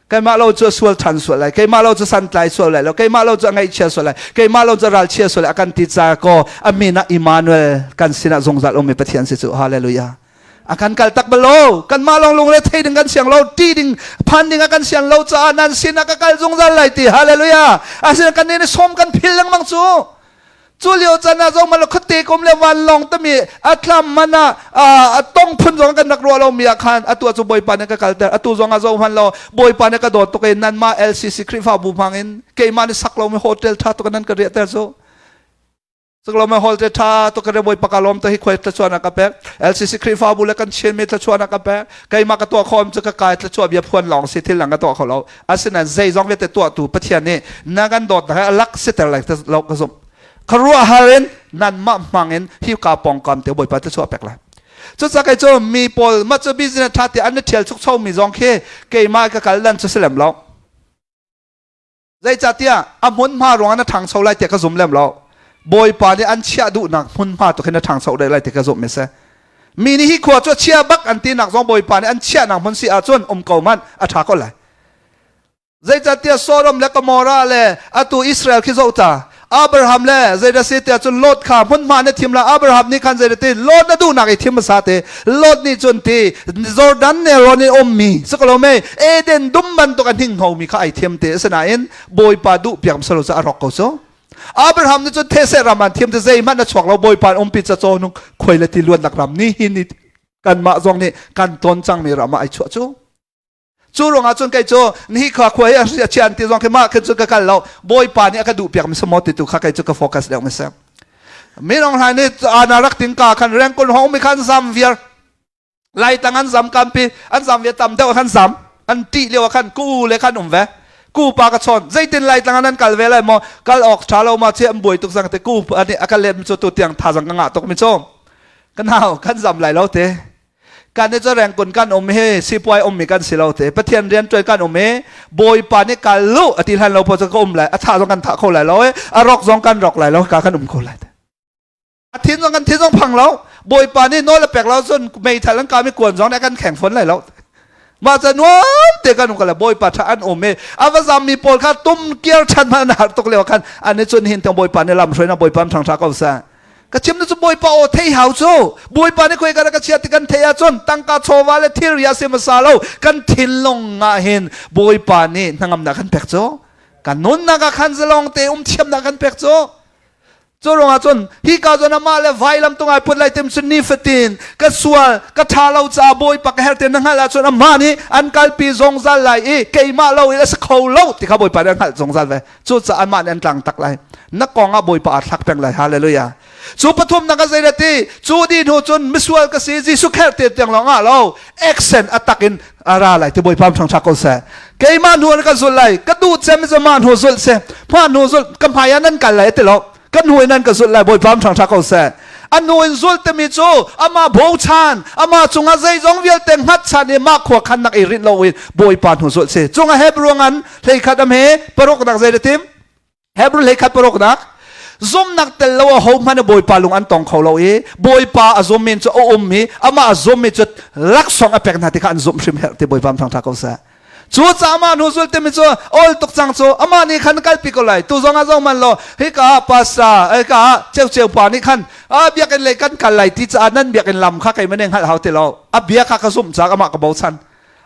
Keimah lo cu a sual ṭhan sual lai. Keimah lo cu santlai sual lai lo. Keimah lo cu a ngaihchia sual lai. Keimah lo cu a ralchia sual lai. A kan ti ca ko a min ah Emmanuel kan sinah zungzal ummi Pathian si cu. Hallelujah. A kan kal tak bal lo. Kanmah lawng lungre thei ding kan siang lo. Ṭih ding phan ding a kan sian lo caah nan sinah ka kal zungzal lai ti. Hallelujah. Asinain kan nih sawm kan phil lengmang cu. Cu lio can ah zong malo khuate kum le vanlawng tami a tlam man ah a tong phun zong kan rak ruah lo mi ah khan atu cu Bawipa nih ka kalter atu zong ah zoh hman lo Bawipa nih ka dawt tuk i nanmah LCC Khrihfabu hmang in keimah nih sak lomi hotel tha tuk nan ka riahter cu. Saklome hol te tha to kare boi pakalom to hi khoi thlachuan ka pek LCC Khrihfabu le kan Chin mi thlachuan ka pek keimah ka tuah khom chu ka kai thlachua bia phuan lawng si thil lang ka tuah kho lo asinain zeizong vialte tuah tu Pathian nih na kan dawt na lak siter lai lo ka zumh kharuah har in nan mah hmang in hi ka pongkam te Bawipa thlachuah pek lai cuca kei cu mi pawl ma cu business tha te an thial chuk cho mi zong khi keimah ka kal dan chu silem lo Zeicahtiah a hmunhma ruangah na ṭhangcho lai tiah ka zum lem lo. Bawipa nih an chiah duhnak hmunhma tu khi na ṭhangcho deuh lai ti ka zumh mi si. Mi nih hi khua cu a chia bak an tinak zong Bawipa nih an chiahnak hmun si ahcun um ko hmanh a ṭha ko lai. Zeicahtiah Sodom le Gomorrah le atu Israel khi zoh ta. Abraham le zeidah si tiah cun Lot kha hmunhma na thim la Abraham nih khan zeidah ti Lot na duhnak i thim hmasa te Lot nih cun ti Jordan nelrawn in ummi si ko mei Eden dum bantuk a hninghnomi kha ai thiam te asinain Bawipa duh piak salo cu a rawk ko cu Abraham nih cun these ram an thiam te zeihmanh a chuak lo Bawipa umpi ca caw nung khuai le ti luannak ram ni hi ni kanmah zong nih kan ton cangmi ram ah ai chuah cu Cu ruangah cun kei cu nihi khua khua hi a chian ti zong khi mah khin cun ka kal lo. Bawipa nih a ka duh piak mi maw ti tu kha kei cu ka focus deuh mi si. Minung hna nih ana rak ting ka khan rengkun hong mi khan zam viar. Lai tang an zam kampi an zam viar tam deuh khan zam an tih lio khan ku le khan um ve. Ku pa ka chawn zeitin lai tlang an kal ve lai maw kal awk tha lo ma che an buai tuk zang te ku ani a ka let mi cu tu tiang tha zang ka ngah tuk mi cu kan hau kan zam lai lo te Kan i cu rengkun kan um hi sipuai ummi kan si lo te. Pathian rian ṭuan kan um i Bawipa nih kal lu a ti hlan lo paoh cu ka um lai. A thah zong kan thah kho lai lo i a rok zong kan rok lai lo ka kan um kho lai te. A thin zong kan thin zong phang lo. Bawipa nih nawl a pek lo cun meithal an kami kuan zong nih a kan kheng fawn lai lo. Mah ca nuam te kan um ko lai. Bawipa ṭha an um i a va zammi pawl kha tum kiar ṭhan hmanh an har tuk lio khan an i cun hin tiang Bawipa nih lam hruainak Bawipa ṭhangṭha ko seh. Ka chim na cu Bawipa aw thei hau cu. Bawipa nih khoi ka ka chia ti kan thei ahcun tangka chawva le thilri a si hmasa lo. Kan thinlung ah hin Bawipa nih hnangamnak kan pek cu. Kan nunnak ah khan zalong te um thiamnak kan pek cu. Cu ruangah cun hi ka zawn amah le vailam tung ai put lai tim cun nifatin ka sual ka tha lo caah Bawipa ka herh ti na hngalh ahcun amah nih an kalpi zungzal lai i keimah lo in a si kho lo ti kha Bawipa nih a hngalh zungzal ve. Cucaah amah nih an tlang tak lai. Na kong ah Bawipa aa thlak peng lai. Hallelujah. Cu pathumnak a zei ti? Cu di hnu cun misual ka si Jesuh kher te tiang lawng ah lo accent a tak in a ra lai ti Bawipa thang tha ko seh. Keimah hnu an ka zulh lai. Ka duh cem cu mah hnu zulh se. Mah hnu zulh ka hmai ah nan kal lai ti lo. Ka hnu in an ka zulh lai Bawipa thang tha ko seh. A hnu in zul timi cu amah bochan, amah cungah zeizong vialte hngatchan i mah khua khan nak i rinh lo in Bawipa hnu zulh si. Cungah Hebrew ngan hleikhat am he paruknak zei tim Hebrew hleikhat paruknak zumnak tel lo a ho hmanh Bawipa lung an tong kho lo i Bawipa a zum men cu a um i amah a zum mi cu laksawng a pek hna ti kha an zumh hrim herh ti Bawipa thang tha ko seh. Cu ca amah hnu zul timi cu ol tuk cang cu amah nih khan kalpi ko lai tu zong ah zong man law hika pastor hika ceu ceu pa nih khan a biakinn lei kan kal lai ti caah nan biakinn lam kha keimah nih hngalh hau ti lo a bia kha ka zumh caah amah ka bochan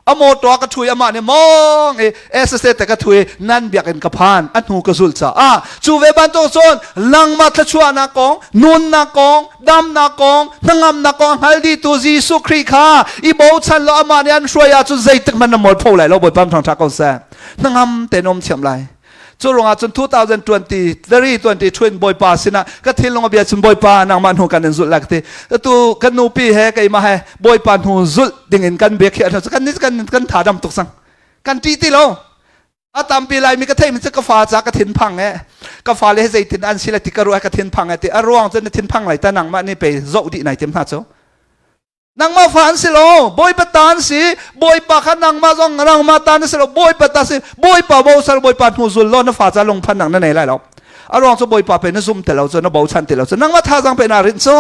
a motor ka thui amah nih mong i SSA te ka thui nan biakinn ka phan a hnu ka zulh caah cu ve bantuk cun nangmah thluachuahnak kong nunnak kong damnak kong hnangamnak kong hngal dihtu Jesuh Khrih kha i bochan law amah nih an hruai ahcun zeitik hmanh na mualpho lai lo Bawipa thangṭha ko seh hnangam tein um thiam lai cu ruangah cun 2023 22 in Bawipa sinah ka thinlung a bia cun Bawipa nangmah hnu kan in zulh lai ka ti atu kan nupi he keimah he Bawipa hnu zulh dingin kan bia khiah kan kan kan tha dam tuk sang kan ṭih ti lo a tampi laimi ka theimi cu ka fa ca ka thinphang e ka fale he zeitin an si le ti ka ruah ka thinphang e ti a ruang cu na thinphang lai ta nangmah nih pe zoh dih nai tim hna cu nangmah fa an si lo bawipa ta an si bawipa kha nangmah zong nangmah ta na si lo bawipa ta si bawipa bosal bawipa hnu zul lo na fa ca lungphan nang na nei lai lo a ruang cu bawipa pe na zum te lo cu na bochan ti lo cu nangmah thazang pe na rinh cu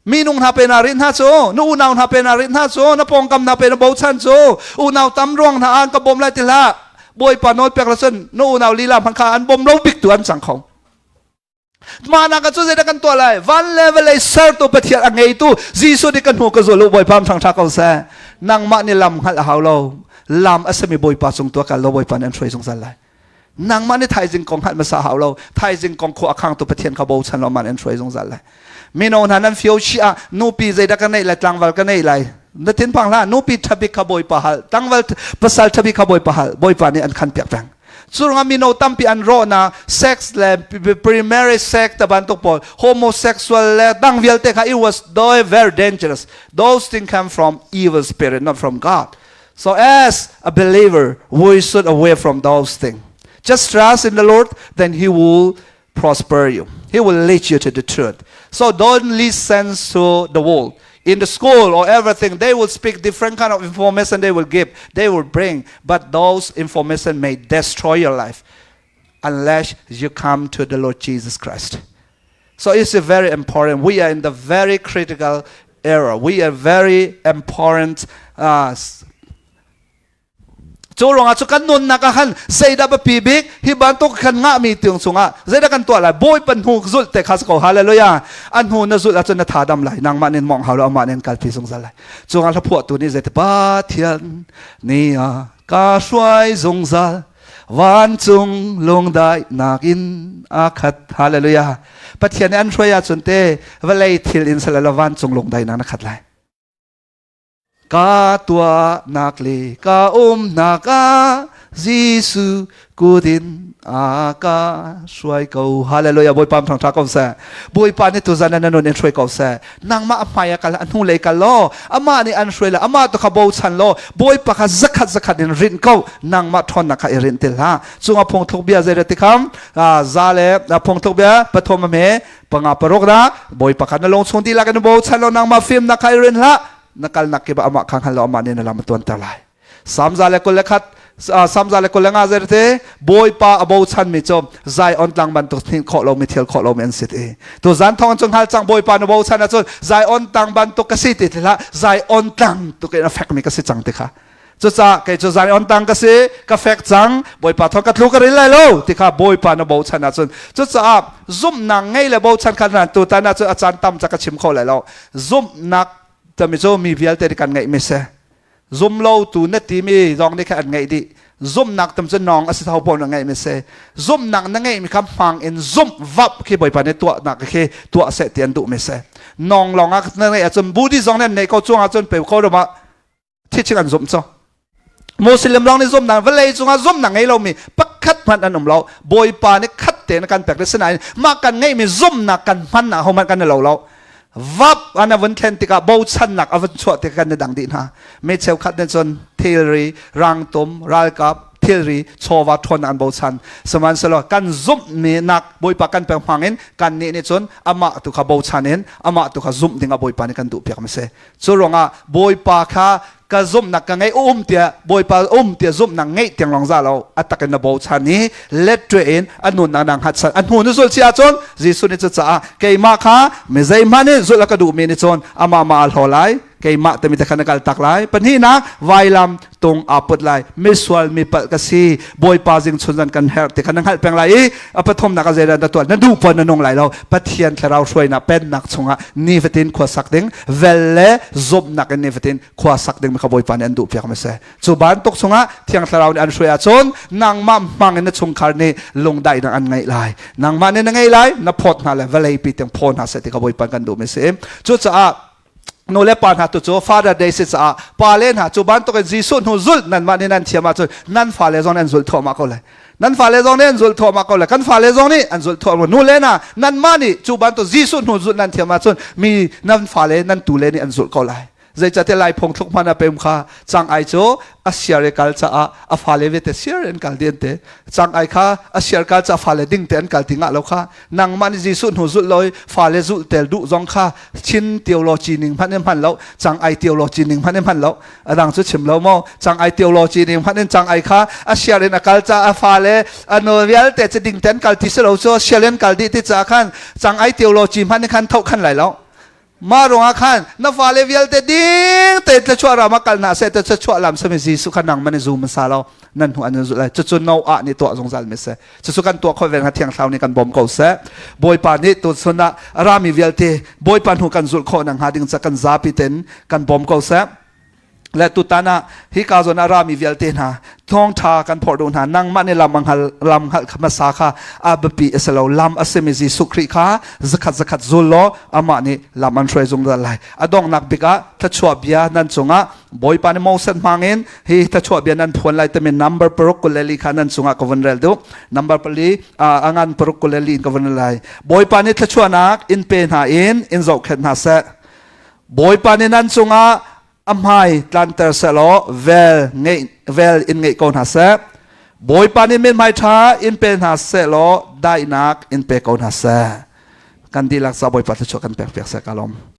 minung hna pe na rinh hna cu na unau hna pe na rinh hna cu na pawngkam hna pe na bochan cu unau tam ruang hna an ka bawm lai ti hlah bawipa nawl pek la cun na unau lila hmanh kha an bawm lo bik tu an cang kho Mah ka cu zeidah kan tuah lai? Van le vawlei sertu Pathian a ngeitu Jesuh nih kan hmu ka zul u Bawipa thang tha ko seh. Nangmah nih lam hngalh a hau lo. Lam a sami Bawipa cung tu kal lo Bawipa nih an hruai zungzal lai. Nangmah nih thaizing kong hngalh hmasa hau lo. Thaizing kong khua a khangtu Pathian kha bochan lo mah nih an hruai zungzal lai. Mino hna nan fio chih ah nupi zeidah ka neih lai tlangval ka neih lai. Na thinphang hlah nupi ṭhabik kha Bawipa hal tlangval pasal ṭhabik kha Bawipa hal Bawipa nih an khan piak peng. Curangah mino tampi an rawhnak sex le primary sex ta bantuk pawl homosexual le dang vialte kha it was very dangerous. Those things come from evil spirit, not from God. So as a believer, we should away from those things. Just trust in the Lord, then He will prosper you. He will lead you to the truth. So don't listen to the world. In the school or everything, they will speak different kind of information they will give, they will bring, but those information may destroy your life unless you come to the Lord Jesus Christ. So it's very important. We are in the very critical era. We are very important Cu ruangah cu kan nunnak ah khan zeidah biapi bik hi bantuk kan ngahmi tiang chungah zeidah kan tuah lai Bawipa hnu zulh te kha si ko hallelujah a hnu na zulh ahcun na tha dam lai nangmah nin mong hau lo amah nin kalpi zungzal lai cungah hlaphuahtu nih zeiti Pathian ni ah ka hruai zungzal vancung lungdaihnak in a khat hallelujah Pathian nih an hruai ahcun te vawlei thil in sala vancung lungdaihnak na khat lai Ka tuahnak le ka umnak ah Jesuh kut in a ka hruai ko. Hallelujah. Bawipa thangṭha ko seh. Bawipa nih tuzan na nun in hruai ko seh. Nangmah a hmai ah kal a hnu lei kal law amah nih an hruai la amah tu kha bochan law Bawipa kha zakhat zakhat in rinh ko. Nangmah ṭhawnnak kha i rinh ti hlah. Cungah phungthluk bia zei ti kham za le phungthluk bia pathum a me panga paruk na bawipa kha na lung chung dihlak in bochan law nangmah fimnak kha i rin hlah na kalnak kip ah amah kha hngal law amah nih na lam a tuanter lai Samza le 21 Samza le 25 zer te bawipa a bochan mi cu Zion tlang bantuk hnin khawh lomi thil khawh lomi an si ti tu zan thong cu hngal cang bawipa na bochan ahcun Zion tlang bantuk ka si ti hlah Zion tlang tuk in a fekmi ka si cang ti kha Cucaah kei cu Zion tang ka si, ka fek cang, Bawipa thawng ka tlu ka ril lai lo ti kha Bawipa na bochan ahcun. Cucaah zumhnak ngei le bochan kha nan tutan ahcun a caan tam ca ka chim kho lai lo. Zumhnak tami cu mi vialte nih kan ngeih mi si. Zum lo tu na timi zong nih khan an ngeih dih. Zumhnak tam cu nawng a si tho paoh na ngeih mi si. Zumhnak na ngeih mi kha hmang in zumh vap khi Bawipa nih tuahnak khi tuah seh ti an duh mi si. Nawng lawng ah na ngeih ahcun Buddhist zong nih an neih ko chung ahcun pe ko ram ah thil an zumh cu Muslim lawng nih zumhnak vawlei cungah zumhnak ngei lomi pakhat hmanh an um lo Bawipa nih khat tein kan pek sinain mah kan ngeihmi zumhnak kan hman ah hohmanh kan i lo lo vap an a vun thlen tikah bochannak a vun chuah tikah kan i dang dih hna mi cheukhat nih cun thilri rangtum ralkap thilri chawva ṭhawn an bochan sihmanhsehlaw kan zumhmi nak Bawipa kan pek hmang in kan nih nih cun amah tu kha bochan in amah tu kha zumh ding ah Bawipa nih kan duh piak mi si Cu ruangah Bawipa kha ka zumhnak ka ngei um tiah Bawipa um tiah zumhnak ngeih tiang lawng za lo a tak in na bochan i let in a nunnak nang hngatchan a hnu na zulh si ahcun Jesuh nih cucaah keimah kha mi zeihmanh nih zulh a ka duhmi nih cun amah mah aa hlaw lai keimah timi te kha na kal tak lai pahnihnak vailam tung aa put lai misual mi palh ka si Bawipa zing chun zan kan herh ti kha na hngalh peng lai i a pathumnak a zeidah na tuah na duh pon na nung lai lo Pathian thlarau hruainak pennak chungah nifatin khua sak ding vel le zumhnak in nifatin khua sak ding kha Bawipa nih an duh piak mi si cu bantuk chungah thiang thlarau nih an hruai ahcun nangmah hmang in na chungkhar nih lungdaihnak an ngeih lai nangmah nih na ngei lai na phawt hna le vawlei pi tiang phaw hna seh ti kha Bawipa kan duh mi si cucaah nu le pa hna tu cu Father Day si caah pa le hna cu bantuk in Jesuh hnu zulh nanmah nih nan thiam ahcun nan fale zong nih an zulh thuahmah ko lai nan fale zong nih an zulh thuahmah ko lai kan fale zong nih an zulh thuahmah nu le hna nanmah nih cu bantuk Jesuh hnu zulh nan thiam ahcun mi nan fale nan tu le nih an zulh ko lai zeicahtiah lai phungthluk hmanh ah pem kha cang ai cu a siar i kal caah a fale vete siar in kal dien te cang ai kha a siar kal caah fale ding te an kal ti ngah lo kha nangmah nih Jesuh hnu zulh loi fale zulh tel duh zong kha chin theology ning hmanh in hman lo cang ai theology ning hmanh in hman lo adang cu chim lo mo cang ai theology ning hmanh in cang ai kha a siar in a kal ca a fale a nu vialte cu ding ten kal ti si lo cu siar in kal dih ti ca khan cang ai theology hmanh in khan tho khan lai lo Mah ruangah khan na fale vialte ding tein thluachuah ram ah kal hna seh ti thluachuah lam sami Jesuh kha nang man i zum hmasa lo nan hnu an zulh lai cucu Noah nih tuah zungzal mi si cucu kan tuah khawh ve hnga thiang thlarau nih kan bawm ko seh Bawipa nih tuchun ah rami vialte Bawipa hnu kan zulh khawh nak hnga ding ca kan zapi ten kan bawm ko seh. Le tutan ah hika zawn ah rami vialte hna thawngtha kan phorh duh hna. Nangmah nih lam hngal lam hngalh hmasa kha a biapi a si lo. Lam a simi Jesuh Khrih kha zakhat zakhat zul law amah nih lam an hruai zungzal lai. A donghnak bik ah thluachuah bia nan cungah Bawipa nih Moses hmangin hi thluachuah bia nan phuan lai timi number 64 kha nan cungah ka vun rel duh. Number 4 a ngan 64 in ka vun rel lai. Bawipa nih thluachuahnak in pe hna in in zohkhenh hna seh. Bawipa nih nan cungah a hmai tlanter seh law vel ngeih vel in ngeih ko hna seh. Bawipa nih mithmai ṭha in pe hna seh law daihnak in pe ko hna seh. Kan dihlak ca Bawipa thluachuah kan pek piak seh. Ka lawm.